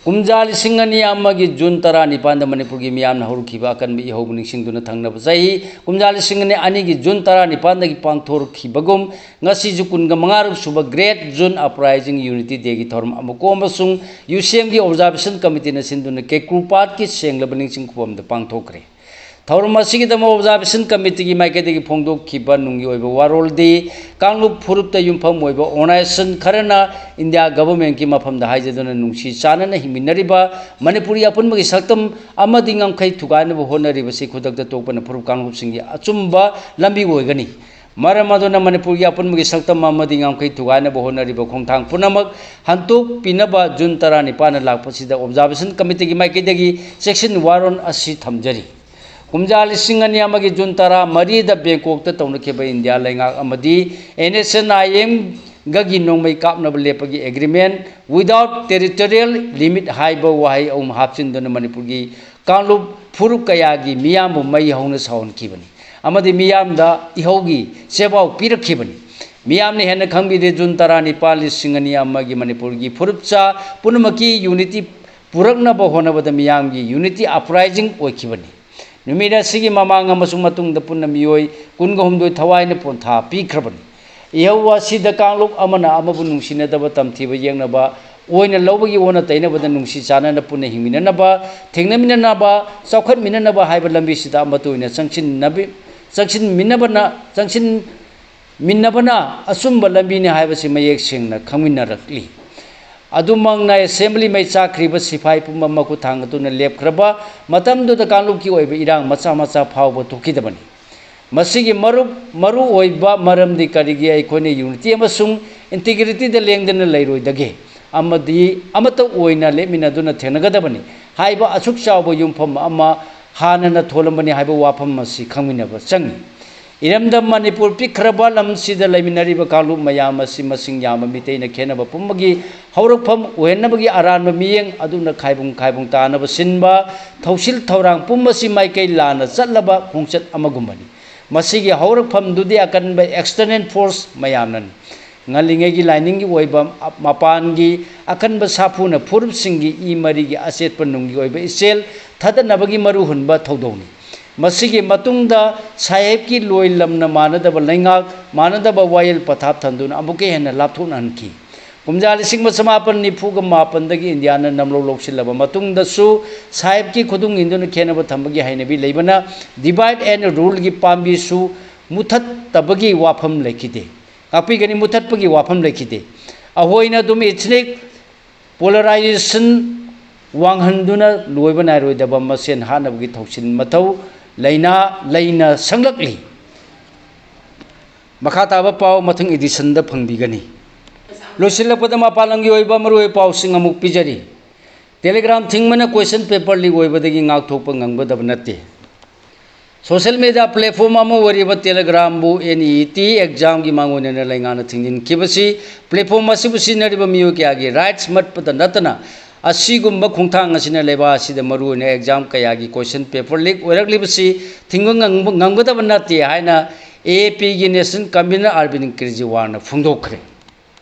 ꯀꯨꯝꯖꯥ ꯂꯤꯁꯤꯡ ꯑꯅꯤ ꯑꯃꯒꯤ ꯖꯨꯟ ꯇꯔꯥꯅꯤꯄꯥꯟꯗ ꯃꯅꯤꯄꯨꯔꯒꯤ ꯃꯤꯌꯥꯝꯅ ꯍꯧꯔꯛꯈꯤꯕ ꯑꯀꯟꯕ ꯏꯍꯧꯕꯨ ꯅꯤꯡꯁꯤꯡꯗꯨꯅ ꯊꯪꯅꯕ ꯆꯍꯤ ꯀꯨꯝꯖꯥ ꯂꯤꯁꯤꯡ ꯑꯅꯤ ꯑꯅꯤꯒꯤ ꯖꯨꯟ ꯇꯔꯥꯅꯤꯄꯥꯟꯗꯒꯤ ꯄꯥꯡꯊꯣꯔꯛꯈꯤꯕꯒꯨꯝ, ꯉꯁꯤꯁꯨ ꯀꯨꯟꯒ ꯃꯉꯥꯔꯛ ꯁꯨꯕ Great June Uprising Unity Dayꯒꯤ ꯊꯧꯔꯝ ꯑꯃꯨꯛ ꯑꯃꯁꯨꯡ UCMꯒꯤ Observation Committeeꯅ ꯁꯤꯟꯗꯨꯅ ꯀꯦꯀ꯭ꯔꯨ ꯄꯥꯠꯀꯤ ꯁꯦꯡꯂꯕ ꯅꯤꯡꯁꯤꯡ ꯈꯨꯕꯝꯗ ꯄꯥꯡꯊꯣꯛꯈ꯭ꯔꯦ꯫ ꯊꯧꯔꯝ ꯑꯁꯤꯒꯤꯗꯃꯛ Observation Committeeꯒꯤ ꯃꯥꯏꯀꯩꯗꯒꯤ ꯐꯣꯡꯗꯣꯛꯈꯤꯕ ꯅꯨꯡꯒꯤ ꯑꯣꯏꯕ ꯋꯥꯔꯣꯜꯗꯤ, ꯀꯥꯡꯂꯨꯞ ꯐꯨꯔꯨꯞꯇ ꯌꯨꯝꯐꯝ ꯑꯣꯏꯕ organization ꯈꯔꯅ ꯏꯟꯗꯤꯌꯥ governmentꯀꯤ ꯃꯐꯝꯗ ꯍꯥꯏꯖꯗꯨꯅ ꯅꯨꯡꯁꯤ ꯆꯥꯟꯅꯅ ꯍꯤꯡꯃꯤꯟꯅꯔꯤꯕ ꯃꯅꯤꯄꯨꯔꯒꯤ ꯑꯄꯨꯟꯕꯒꯤ ꯁꯛꯇꯝ ꯑꯃꯗꯤ ꯉꯝꯈꯩ ꯊꯨꯒꯥꯏꯅꯕ ꯍꯣꯠꯅꯔꯤꯕꯁꯤ ꯈꯨꯗꯛꯇ ꯇꯣꯛꯄꯅ ꯐꯨꯔꯨꯞ ꯀꯥꯡꯂꯨꯞꯁꯤꯡꯒꯤ ꯑꯆꯨꯝꯕ ꯂꯝꯕꯤ ꯑꯣꯏꯒꯅꯤ꯫ ꯃꯔꯝ ꯑꯗꯨꯅ ꯃꯅꯤꯄꯨꯔꯒꯤ ꯑꯄꯨꯟꯕꯒꯤ ꯁꯛꯇꯝ ꯑꯃꯗꯤ ꯉꯝꯈꯩ ꯊꯨꯒꯥꯏꯅꯕ ꯍꯣꯠꯅꯔꯤꯕ ꯈꯣꯡꯊꯥꯡ ꯄꯨꯝꯅꯃꯛ ꯍꯟꯇꯣꯛꯄꯤꯅꯕ ꯖꯨꯟ ꯇꯔꯥꯅꯤꯄꯥꯟꯗ ꯂꯥꯛꯄꯁꯤꯗ Observation Committeeꯒꯤ ꯃꯥꯏꯀꯩꯗꯒꯤ ꯆꯦꯛꯁꯤꯟ ꯋꯥꯔꯣꯜ ꯑꯁꯤ ꯊꯝꯖꯔꯤ꯫ ꯀꯨꯝꯖꯥ ꯂꯤꯁꯤꯡ ꯑꯅꯤ ꯑꯃꯒꯤ ꯖꯨꯟ ꯇꯔꯥꯃꯔꯤꯗ ꯕꯦꯡꯀꯣꯛꯇ ꯇꯧꯅꯈꯤꯕ ꯏꯟꯗꯤꯌꯥ ꯂꯩꯉꯥꯛ ꯑꯃꯗꯤ NSCN-IMꯒꯒꯤ ꯅꯣꯡꯃꯩ ꯀꯥꯞꯅꯕ ꯂꯦꯞꯄꯒꯤ agreement without territorial limit ꯍꯥꯏꯕ ꯋꯥꯍꯩ ꯑꯍꯨꯝ ꯍꯥꯞꯆꯤꯟꯗꯨꯅ ꯃꯅꯤꯄꯨꯔꯒꯤ ꯀꯥꯡꯂꯨꯞ ꯐꯨꯔꯨꯞ ꯀꯌꯥꯒꯤ ꯃꯤꯌꯥꯝꯕꯨ ꯃꯩ ꯍꯧꯅ ꯁꯧꯍꯟꯈꯤꯕꯅꯤ ꯑꯃꯗꯤ ꯃꯤꯌꯥꯝꯗ ꯏꯍꯧꯒꯤ ꯆꯦꯄꯥꯎ ꯄꯤꯔꯛꯈꯤꯕꯅꯤ꯫ ꯃꯤꯌꯥꯝꯅ ꯍꯦꯟꯅ ꯈꯪꯕꯤꯗꯦ, ꯖꯨꯟ ꯇꯔꯥꯅꯤꯄꯥꯜ, ꯂꯤꯁꯤꯡ ꯑꯅꯤ ꯑꯃꯒꯤ ꯃꯅꯤꯄꯨꯔꯒꯤ ꯐꯨꯔꯨꯞꯆꯥ ꯄꯨꯝꯅꯃꯛꯀꯤ unity ꯄꯨꯔꯛꯅꯕ ꯍꯣꯠꯅꯕꯗ ꯃꯤꯌꯥꯝꯒꯤ unity uprising ꯑꯣꯏꯈꯤꯕꯅꯤ꯫ ꯅꯨꯃꯤꯠ ꯑꯁꯤꯒꯤ ꯃꯃꯥꯡ ꯑꯃꯁꯨꯡ ꯃꯇꯨꯡꯗ ꯄꯨꯟꯅ ꯃꯤꯑꯣꯏ ꯀꯨꯟꯒ ꯍꯨꯝꯗꯣꯏ ꯊꯋꯥꯏꯅ ꯄꯣꯟꯊꯥ ꯄꯤꯈ꯭ꯔꯕꯅꯤ꯫ ꯏꯍꯧ ꯑꯁꯤꯗ ꯀꯥꯡꯂꯨꯞ ꯑꯃꯅ ꯑꯃꯕꯨ ꯅꯨꯡꯁꯤꯅꯗꯕ, ꯇꯝꯊꯤꯕ ꯌꯦꯛꯅꯕ ꯑꯣꯏꯅ ꯂꯧꯕꯒꯤ ꯑꯣꯟꯅ ꯇꯩꯅꯕꯗ ꯅꯨꯡꯁꯤ ꯆꯥꯟꯅꯅ ꯄꯨꯟꯅ ꯍꯤꯡꯃꯤꯟꯅꯅꯕ, ꯊꯦꯡꯅꯃꯤꯟꯅꯅꯕ, ꯆꯥꯎꯈꯠꯃꯤꯟꯅꯅꯕ ꯍꯥꯏꯕ ꯂꯝꯕꯤꯁꯤꯗ ꯑꯃꯠꯇ ꯑꯣꯏꯅ ꯆꯪꯁꯤꯟꯅꯕꯤ-, ꯆꯪꯁꯤꯟꯃꯤꯟꯅꯕꯅ, ꯆꯪꯁꯤꯟ-, ꯃꯤꯟꯅꯕꯅ ꯑꯆꯨꯝꯕ ꯂꯝꯕꯤꯅꯤ ꯍꯥꯏꯕꯁꯤ ꯃꯌꯦꯛ ꯁꯦꯡꯅ ꯈꯪꯃꯤꯟꯅꯔꯛꯂꯤ꯫ ꯑꯗꯨꯃꯛꯅ assembly ꯃꯩ ꯆꯥꯛꯈ꯭ꯔꯤꯕ ꯁꯤꯐꯥꯏ ꯄꯨꯝꯕ ꯃꯈꯨꯠ ꯊꯥꯡꯒꯠꯇꯨꯅ ꯂꯦꯞꯈ꯭ꯔꯕ ꯃꯇꯝꯗꯨꯗ ꯀꯥꯡꯂꯨꯞꯀꯤ ꯑꯣꯏꯕ ꯏꯔꯥꯡ ꯃꯆꯥ ꯃꯆꯥ ꯐꯥꯎꯕ ꯊꯣꯛꯈꯤꯗꯕꯅꯤ꯫ ꯃꯁꯤꯒꯤ ꯃꯔꯨꯞ-, ꯃꯔꯨ ꯑꯣꯏꯕ ꯃꯔꯝꯗꯤ ꯀꯔꯤꯒꯤ ꯑꯩꯈꯣꯏꯅ unity ꯑꯃꯁꯨꯡ integrityꯗ ꯂꯦꯡꯗꯅ ꯂꯩꯔꯣꯏꯗꯒꯦ ꯑꯃꯗꯤ ꯑꯃꯠꯇ ꯑꯣꯏꯅ ꯂꯦꯞꯃꯤꯟꯅꯗꯨꯅ ꯊꯦꯡꯅꯒꯗꯕꯅꯤ ꯍꯥꯏꯕ ꯑꯁꯨꯛ ꯆꯥꯎꯕ ꯌꯨꯝꯐꯝ ꯑꯃ ꯍꯥꯟꯅꯅ ꯊꯣꯜꯂꯝꯕꯅꯤ ꯍꯥꯏꯕ ꯋꯥꯐꯝ ꯑꯁꯤ ꯈꯪꯃꯤꯟꯅꯕ ꯆꯪꯏ꯫ ꯏꯔꯝꯗꯝ ꯃꯅꯤꯄꯨꯔ ꯄꯤꯛꯈ꯭ꯔꯕ ꯂꯝꯁꯤꯗ ꯂꯩꯃꯤꯟꯅꯔꯤꯕ ꯀꯥꯡꯂꯨꯞ ꯃꯌꯥꯝ ꯑꯁꯤ ꯃꯁꯤꯡ ꯌꯥꯝꯕ ꯃꯤꯇꯩꯅ ꯈꯦꯟꯅꯕ ꯄꯨꯝꯕꯒꯤ ꯍꯧꯔꯛꯐꯝ ꯑꯣꯏꯍꯟꯅꯕꯒꯤ ꯑꯔꯥꯟꯕ ꯃꯤꯠꯌꯦꯡ ꯑꯗꯨꯅ ꯈꯥꯏꯕꯨꯡ ꯈꯥꯏꯕꯨꯡ ꯇꯥꯅꯕ ꯁꯤꯟꯕ ꯊꯧꯁꯤꯜ ꯊꯧꯔꯥꯡ ꯄꯨꯝꯕꯁꯤ ꯃꯥꯏꯀꯩ ꯂꯥꯟꯅ ꯆꯠꯂꯕ ꯈꯣꯡꯆꯠ ꯑꯃꯒꯨꯝꯕꯅꯤ꯫ ꯃꯁꯤꯒꯤ ꯍꯧꯔꯛꯐꯝꯗꯨꯗꯤ ꯑꯀꯟꯕ external force ꯃꯌꯥꯝꯅꯅꯤ꯫ ꯉꯜꯂꯤꯉꯩꯒꯤ ꯂꯥꯏꯅꯤꯡꯒꯤ ꯑꯣꯏꯕ ꯃꯄꯥꯟꯒꯤ ꯑꯀꯟꯕ ꯁꯥꯐꯨꯅ ꯐꯨꯔꯨꯞꯁꯤꯡꯒꯤ ꯏ ꯃꯔꯤꯒꯤ ꯑꯆꯦꯠꯄ ꯅꯨꯡꯒꯤ ꯑꯣꯏꯕ ꯏꯆꯦꯜ ꯊꯥꯗꯠꯅꯕꯒꯤ ꯃꯔꯨ ꯍꯨꯟꯕ ꯊꯧꯗꯧꯅꯤ꯫ ꯃꯁꯤꯒꯤ ꯃꯇꯨꯡꯗ ꯁꯥꯍꯦꯕꯀꯤ ꯂꯣꯏ ꯂꯝꯅ ꯃꯥꯟꯅꯗꯕ ꯂꯩꯉꯥꯛ, ꯃꯥꯟꯅꯗꯕ ꯋꯥꯌꯦꯜ ꯄꯊꯥꯞ ꯊꯝꯗꯨꯅ ꯑꯃꯨꯛꯀ ꯍꯦꯟꯅ ꯂꯥꯞꯊꯣꯛꯅꯍꯟꯈꯤ꯫ ꯀꯨꯝꯖꯥ ꯂꯤꯁꯤꯡ ꯑꯃ ꯆꯃꯥꯄꯟ ꯅꯤꯐꯨꯒ ꯃꯥꯄꯟꯗꯒꯤ ꯏꯟꯗꯤꯌꯥꯅ ꯅꯝꯂꯧ ꯂꯧꯁꯤꯜꯂꯕ ꯃꯇꯨꯡꯗꯁꯨ ꯁꯥꯍꯦꯕꯀꯤ ꯈꯨꯗꯨꯡ ꯏꯟꯗꯨꯅ ꯈꯦꯠꯅꯕ ꯊꯝꯕꯒꯤ ꯍꯩꯅꯕꯤ ꯂꯩꯕꯅ divide and ruleꯒꯤ ꯄꯥꯝꯕꯤꯁꯨ ꯃꯨꯊꯠꯇꯕꯒꯤ ꯋꯥꯐꯝ ꯂꯩꯈꯤꯗꯦ꯫ ꯉꯥꯛꯄꯤꯒꯅꯤ, ꯃꯨꯊꯠꯄꯒꯤ ꯋꯥꯐꯝ ꯂꯩꯈꯤꯗꯦ꯫ ꯑꯩꯈꯣꯏꯅ ꯑꯗꯨꯝ ethnic polarization ꯋꯥꯡꯍꯟꯗꯨꯅ ꯂꯣꯏꯕ ꯅꯥꯏꯔꯣꯏꯗꯕ ꯃꯁꯦꯟ ꯍꯥꯠꯅꯕꯒꯤ ꯊꯧꯁꯤꯜ ꯃꯊꯧ ꯂꯩꯅ ꯂꯩꯅ ꯁꯪꯂꯛꯂꯤ꯫ ꯃꯈꯥ ꯇꯥꯕ ꯄꯥꯎ ꯃꯊꯪ editionꯗ ꯐꯪꯕꯤꯒꯅꯤ꯫ ꯂꯣꯏꯁꯤꯜꯂꯛꯄꯗ ꯃꯄꯥꯟ ꯂꯝꯒꯤ ꯑꯣꯏꯕ ꯃꯔꯨꯑꯣꯏꯕ ꯄꯥꯎꯁꯤꯡ ꯑꯃꯨꯛ ꯄꯤꯖꯔꯤ꯫ Telegram ꯊꯤꯡꯕꯅ question paper leak ꯑꯣꯏꯕꯗꯒꯤ ꯉꯥꯛꯊꯣꯛꯄ ꯉꯝꯒꯗꯕ ꯅꯠꯇꯦ꯫ Social media platform ꯑꯃ ꯑꯣꯏꯔꯤꯕ Telegramꯕꯨ NEET examꯒꯤ ꯃꯥꯡꯑꯣꯏꯅꯅ ꯂꯩꯉꯥꯛꯅ ꯊꯤꯡꯖꯤꯟꯈꯤꯕꯁꯤ platform ꯑꯁꯤꯕꯨ ꯁꯤꯖꯤꯟꯅꯔꯤꯕ ꯃꯤꯑꯣꯏ ꯀꯌꯥꯒꯤ rights ꯃꯠꯄꯗ ꯅꯠꯇꯅ ꯑꯁꯤꯒꯨꯝꯕ ꯈꯣꯡꯊꯥꯡ ꯑꯁꯤꯅ ꯂꯩꯕꯥꯛ ꯑꯁꯤꯗ ꯃꯔꯨꯑꯣꯏꯅ exam ꯀꯌꯥꯒꯤ question paper leak ꯑꯣꯏꯔꯛꯂꯤꯕꯁꯤ ꯊꯤꯡꯕ ꯉꯝ-, ꯉꯝꯒꯗꯕ ꯅꯠꯇꯦ ꯍꯥꯏꯅ AAPꯒꯤ national convener ꯑꯔꯕꯤꯟ ꯀꯦꯖ꯭ꯔꯤꯋꯥꯜꯅ ꯐꯣꯡꯗꯣꯛꯈ꯭ꯔꯦ꯫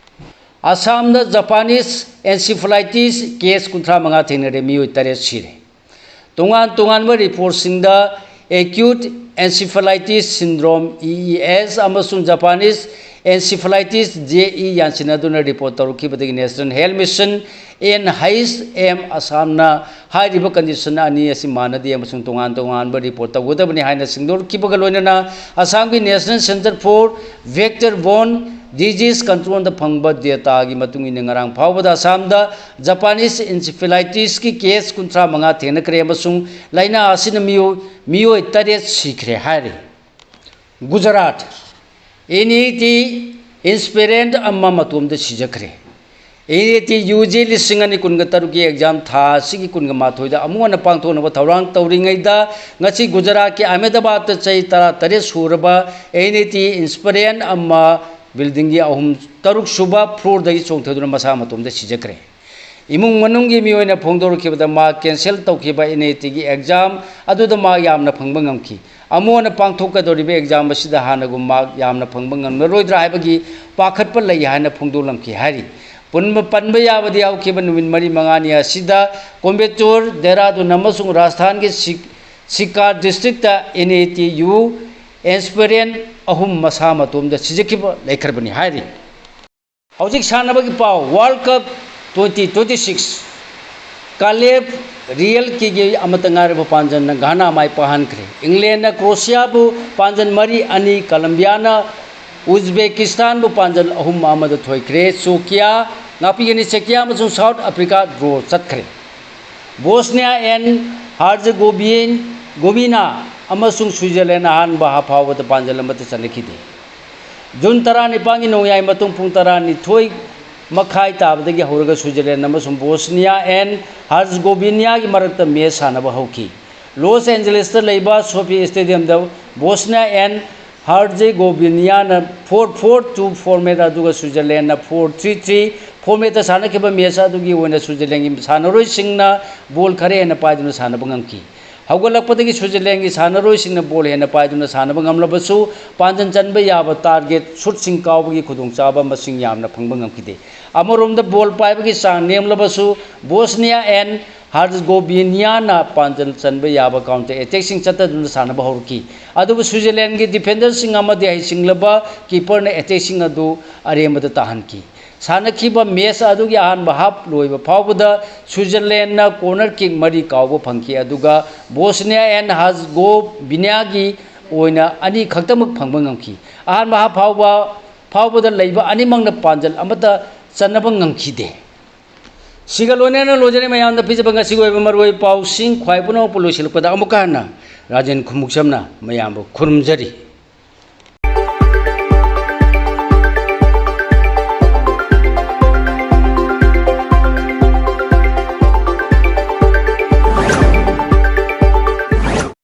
ꯑꯁꯥꯝꯗ Japanese encephalitis case ꯀꯨꯟꯊ꯭ꯔꯥ ꯃꯉꯥ ꯊꯦꯡꯅꯔꯦ, ꯃꯤꯑꯣꯏ ꯇꯔꯦꯠ ꯁꯤꯔꯦ꯫ ꯇꯣꯉꯥꯟ ꯇꯣꯉꯥꯟꯕ reportꯁꯤꯡꯗ acute encephalitis syndrome, EES, ꯑꯃꯁꯨꯡ Japanese encephalitis, JE, ꯌꯥꯟꯁꯤꯟꯅꯗꯨꯅ report ꯇꯧꯔꯛꯈꯤꯕꯗꯒꯤ National Health Mission, NHM, ꯑꯁꯥꯝꯅ ꯍꯥꯏꯔꯤꯕ condition ꯑꯅꯤ ꯑꯁꯤ ꯃꯥꯟꯅꯗꯦ ꯑꯃꯁꯨꯡ ꯇꯣꯉꯥꯟ ꯇꯣꯉꯥꯟꯕ report ꯇꯧꯒꯗꯕꯅꯤ ꯍꯥꯏꯅ ꯁꯤꯡꯗꯣꯔꯛꯈꯤꯕꯒ ꯂꯣꯏꯅꯅ ꯑꯁꯥꯝꯒꯤ National Centre for Vector Borne Disease Controlꯗ ꯐꯪꯕ dataꯒꯤ ꯃꯇꯨꯡ ꯏꯟꯅ ꯉꯔꯥꯡ ꯐꯥꯎꯕꯗ ꯑꯁꯥꯝꯗ Japanese encephalitisꯀꯤ case ꯀꯨꯟꯊ꯭ꯔꯥ ꯃꯉꯥ ꯊꯦꯡꯅꯈ꯭ꯔꯦ ꯑꯃꯁꯨꯡ ꯂꯥꯏꯅꯥ ꯑꯁꯤꯅ ꯃꯤꯑꯣꯏ, ꯃꯤꯑꯣꯏ ꯇꯔꯦꯠ ꯁꯤꯈ꯭ꯔꯦ ꯍꯥꯏꯔꯤ꯫ ꯒꯨꯖꯔꯥꯠ, NEET aspirant ꯑꯃ ꯃꯇꯣꯝꯇ ꯁꯤꯖꯈ꯭ꯔꯦ꯫ NEET UG ꯂꯤꯁꯤꯡ ꯑꯅꯤ ꯀꯨꯟꯒ ꯇꯔꯨꯛꯀꯤ exam ꯊꯥ ꯑꯁꯤꯒꯤ ꯀꯨꯟꯒ ꯃꯥꯊꯣꯏꯗ ꯑꯃꯨꯛ ꯍꯟꯅ ꯄꯥꯡꯊꯣꯛꯅꯕ ꯊꯧꯔꯥꯡ ꯇꯧꯔꯤꯉꯩꯗ ꯉꯁꯤ ꯒꯨꯖꯔꯥꯠꯀꯤ ꯑꯍꯃꯦꯗꯕꯥꯗꯇ ꯆꯍꯤ ꯇꯔꯥꯇꯔꯦꯠ ꯁꯨꯔꯕ NEET aspirant ꯑꯃ buildingꯒꯤ ꯑꯍꯨꯝ, ꯇꯔꯨꯛ ꯁꯨꯕ floorꯗꯒꯤ ꯆꯣꯡꯊꯗꯨꯅ ꯃꯁꯥ ꯃꯇꯣꯝꯇ ꯁꯤꯖꯈ꯭ꯔꯦ꯫ ꯏꯃꯨꯡ ꯃꯅꯨꯡꯒꯤ ꯃꯤꯑꯣꯏꯅ ꯐꯣꯡꯗꯣꯔꯛꯈꯤꯕꯗ ꯃꯥ cancel ꯇꯧꯈꯤꯕ NEETꯒꯤ exam ꯑꯗꯨꯗ ꯃꯥ ꯌꯥꯝꯅ ꯐꯪꯕ ꯉꯝꯈꯤ꯫ ꯑꯃꯨꯛ ꯍꯟꯅ ꯄꯥꯡꯊꯣꯛꯀꯗꯧꯔꯤꯕ ꯑꯦꯛꯖꯥꯝ ꯑꯁꯤꯗ ꯍꯥꯟꯅꯒꯨꯝ ꯃꯥꯔꯛ ꯌꯥꯝꯅ ꯐꯪꯕ ꯉꯝꯂꯔꯣꯏꯗ꯭ꯔꯥ ꯍꯥꯏꯕꯒꯤ ꯄꯥꯈꯠꯄ ꯂꯩ ꯍꯥꯏꯅ ꯐꯣꯡꯗꯣꯛꯂꯝꯈꯤ ꯍꯥꯏꯔꯤ꯫ ꯄꯨꯟꯕ ꯄꯟꯕ ꯌꯥꯕꯗꯤ ꯍꯧꯈꯤꯕ ꯅꯨꯃꯤꯠ ꯃꯔꯤ ꯃꯉꯥꯅꯤ ꯑꯁꯤꯗ ꯀꯣꯏꯝꯕꯇꯣꯔ, ꯗꯦꯔꯥꯗꯨꯟ ꯑꯃꯁꯨꯡ ꯔꯥꯖꯁꯊꯥꯟꯒꯤ ꯁꯤ-, ꯁꯤꯀꯥꯔ district N A T U aspirant ꯑꯍꯨꯝ ꯃꯁꯥ ꯃꯇꯣꯝꯗ ꯁꯤꯖꯈꯤꯕ ꯂꯩꯈ꯭ꯔꯕꯅꯤ ꯍꯥꯏꯔꯤ꯫ ꯍꯧꯖꯤꯛ ꯁꯥꯟꯅꯕꯒꯤ ꯄꯥꯎ꯫ World Cup twenty twenty-six ꯀꯥꯂꯦꯞ ꯔꯤꯌꯦꯜꯀꯤꯒꯤ ꯑꯃꯠꯇ ꯉꯥꯏꯔꯕ ꯄꯥꯟꯖꯜꯅ ꯘꯥꯅꯥ ꯃꯥꯏ ꯄꯥꯛꯍꯟꯈ꯭ꯔꯦ꯫ ꯏꯪꯂꯦꯟꯅ ꯀ꯭ꯔꯣꯁꯤꯌꯥꯕꯨ ꯄꯥꯟꯖꯜ ꯃꯔꯤ ꯑꯅꯤ, ꯀꯂꯝꯕꯤꯌꯥꯅ ꯎꯖꯕꯦꯀꯤꯁꯇꯥꯟꯕꯨ ꯄꯥꯟꯖꯜ ꯑꯍꯨꯝ ꯑꯃꯗ ꯊꯣꯏꯈ꯭ꯔꯦ꯫ ꯆꯣꯀꯤꯌꯥ, ꯉꯥꯛꯄꯤꯒꯅꯤ, ꯆꯦꯀꯤꯌꯥ ꯑꯃꯁꯨꯡ ꯁꯥꯎꯠ ꯑꯐ꯭ꯔꯤꯀꯥ ꯗ꯭ꯔꯣ ꯆꯠꯈ꯭ꯔꯦ꯫ ꯕꯣꯁꯅꯤꯌꯥ ꯑꯦꯟ ꯍꯥꯔꯖꯦꯒꯣꯕꯤꯟ-, ꯒꯣꯕꯤꯅꯥ ꯑꯃꯁꯨꯡ ꯁ꯭ꯋꯤꯖꯔꯂꯦꯟ ꯑꯍꯥꯟꯕ ꯍꯥꯞ ꯐꯥꯎꯕꯗ ꯄꯥꯟꯖꯜ ꯑꯃꯠꯇ ꯆꯟꯅꯈꯤꯗꯦ꯫ ꯖꯨꯟ ꯇꯔꯥꯅꯤꯄꯥꯟꯒꯤ ꯅꯣꯡꯌꯥꯏ ꯃꯇꯨꯡ ꯄꯨꯡ ꯇꯔꯥꯅꯤꯊꯣꯏ ꯃꯈꯥꯏ ꯇꯥꯕꯗꯒꯤ ꯍꯧꯔꯒ ꯁ꯭ꯋꯤꯖꯔꯂꯦꯟ ꯑꯃꯁꯨꯡ ꯕꯣꯁꯅꯤꯌꯥ ꯑꯦꯟ ꯍꯥꯔꯖꯒꯣꯕꯤꯅꯤꯌꯥꯒꯤ ꯃꯔꯛꯇ ꯃꯦꯆ ꯁꯥꯟꯅꯕ ꯍꯧꯈꯤ꯫ ꯂꯣꯁ ꯑꯦꯟꯖꯦꯂꯦꯁꯇ ꯂꯩꯕ ꯁꯣꯐꯤ ꯁ꯭ꯇꯦꯗꯤꯌꯝꯗ ꯕꯣꯁꯅꯤꯌꯥ ꯑꯦꯟ ꯍꯥꯔꯖꯦꯒꯣꯕꯤꯅꯤꯌꯥꯅ four four two format ꯑꯗꯨꯒ ꯁ꯭ꯋꯤꯖꯔꯂꯦꯟꯅ four three three formatꯇ ꯁꯥꯟꯅꯈꯤꯕ ꯃꯦꯆ ꯑꯗꯨꯒꯤ ꯑꯣꯏꯅ ꯁ꯭ꯋꯤꯖꯔꯂꯦꯟꯒꯤ ꯁꯥꯟꯅꯔꯣꯏꯁꯤꯡꯅ ꯕꯣꯜ ꯈꯔ ꯍꯦꯟꯅ ꯄꯥꯏꯗꯨꯅ ꯁꯥꯟꯅꯕ ꯉꯝꯈꯤ꯫ ꯍꯧꯒꯠꯂꯛꯄꯗꯒꯤ ꯁ꯭ꯋꯤꯖꯔꯂꯦꯟꯒꯤ ꯁꯥꯟꯅꯔꯣꯏꯁꯤꯡꯅ ꯕꯣꯜ ꯍꯦꯟꯅ ꯄꯥꯏꯗꯨꯅ ꯁꯥꯟꯅꯕ ꯉꯝꯂꯕꯁꯨ, ꯄꯥꯟꯖꯟ ꯆꯟꯕ ꯌꯥꯕ ꯇꯥꯔꯒꯦꯠ ꯁꯨꯠꯁꯤꯡ ꯀꯥꯎꯕꯒꯤ ꯈꯨꯗꯣꯡꯆꯥꯕ ꯃꯁꯤꯡ ꯌꯥꯝꯅ ꯐꯪꯕ ꯉꯝꯈꯤꯗꯦ꯫ ꯑꯃꯔꯣꯝꯗ, ꯕꯣꯜ ꯄꯥꯏꯕꯒꯤ ꯆꯥꯡ ꯅꯦꯝꯂꯕꯁꯨ, ꯕꯣꯁꯅꯤꯌꯥ ꯑꯦꯟ ꯍꯥꯔꯖꯒꯣꯕꯤꯅꯤꯌꯥꯅ ꯄꯥꯟꯖꯜ ꯆꯟꯕ ꯌꯥꯕ counter attackꯁꯤꯡ ꯆꯠꯊꯗꯨꯅ ꯁꯥꯟꯅꯕ ꯍꯧꯔꯛꯈꯤ꯫ ꯑꯗꯨꯕꯨ ꯁ꯭ꯋꯤꯖꯔꯂꯦꯟꯒꯤ ꯗꯤꯐꯦꯟꯗꯔꯁꯤꯡ ꯑꯃꯗꯤ ꯍꯩꯁꯤꯡꯂꯕ ꯀꯤꯄꯔꯅ attackꯁꯤꯡ ꯑꯗꯨ ꯑꯔꯦꯝꯕꯗ ꯇꯥꯍꯟꯈꯤ꯫ ꯁꯥꯟꯅꯈꯤꯕ ꯃꯦꯆ ꯑꯗꯨꯒꯤ ꯑꯍꯥꯟꯕ ꯍꯥꯞ ꯂꯣꯏꯕ ꯐꯥꯎꯕꯗ ꯁ꯭ꯋꯤꯖꯔꯂꯦꯟꯅ corner kick ꯃꯔꯤ ꯀꯥꯎꯕ ꯐꯪꯈꯤ, ꯑꯗꯨꯒ ꯕꯣꯁꯅꯤꯌꯥ ꯑꯦꯟ ꯍꯥꯔꯖꯒꯣꯕꯤꯅꯤꯌꯥꯒꯤ ꯑꯣꯏꯅ ꯑꯅꯤ ꯈꯛꯇꯃꯛ ꯐꯪꯕ ꯉꯝꯈꯤ꯫ ꯑꯍꯥꯟꯕ ꯍꯥꯞ ꯐꯥꯎꯕ, ꯐꯥꯎꯕꯗ ꯂꯩꯕ ꯑꯅꯤꯃꯛꯅ ꯄꯥꯟꯖꯜ ꯑꯃꯠꯇ ꯆꯟꯅꯕ ꯉꯝꯈꯤꯗꯦ꯫ ꯁꯤꯒ ꯂꯣꯏꯅꯅ ꯂꯣꯏꯖꯔꯦ ꯃꯌꯥꯝꯗ ꯄꯤꯖꯕ ꯉꯁꯤꯒꯤ ꯑꯣꯏꯕ ꯃꯔꯨꯑꯣꯏꯕ ꯄꯥꯎꯁꯤꯡ꯫ ꯈ꯭ꯋꯥꯏ ꯄꯨꯝꯅꯃꯛꯄꯨ ꯂꯣꯏꯁꯤꯜꯂꯛꯄꯗ ꯑꯃꯨꯛꯀ ꯍꯟꯅ ꯔꯥꯖꯦꯟ ꯈꯨꯃꯨꯛꯆꯝꯅ ꯃꯌꯥꯝꯕꯨ ꯈꯨꯔꯨꯝꯖꯔꯤ꯫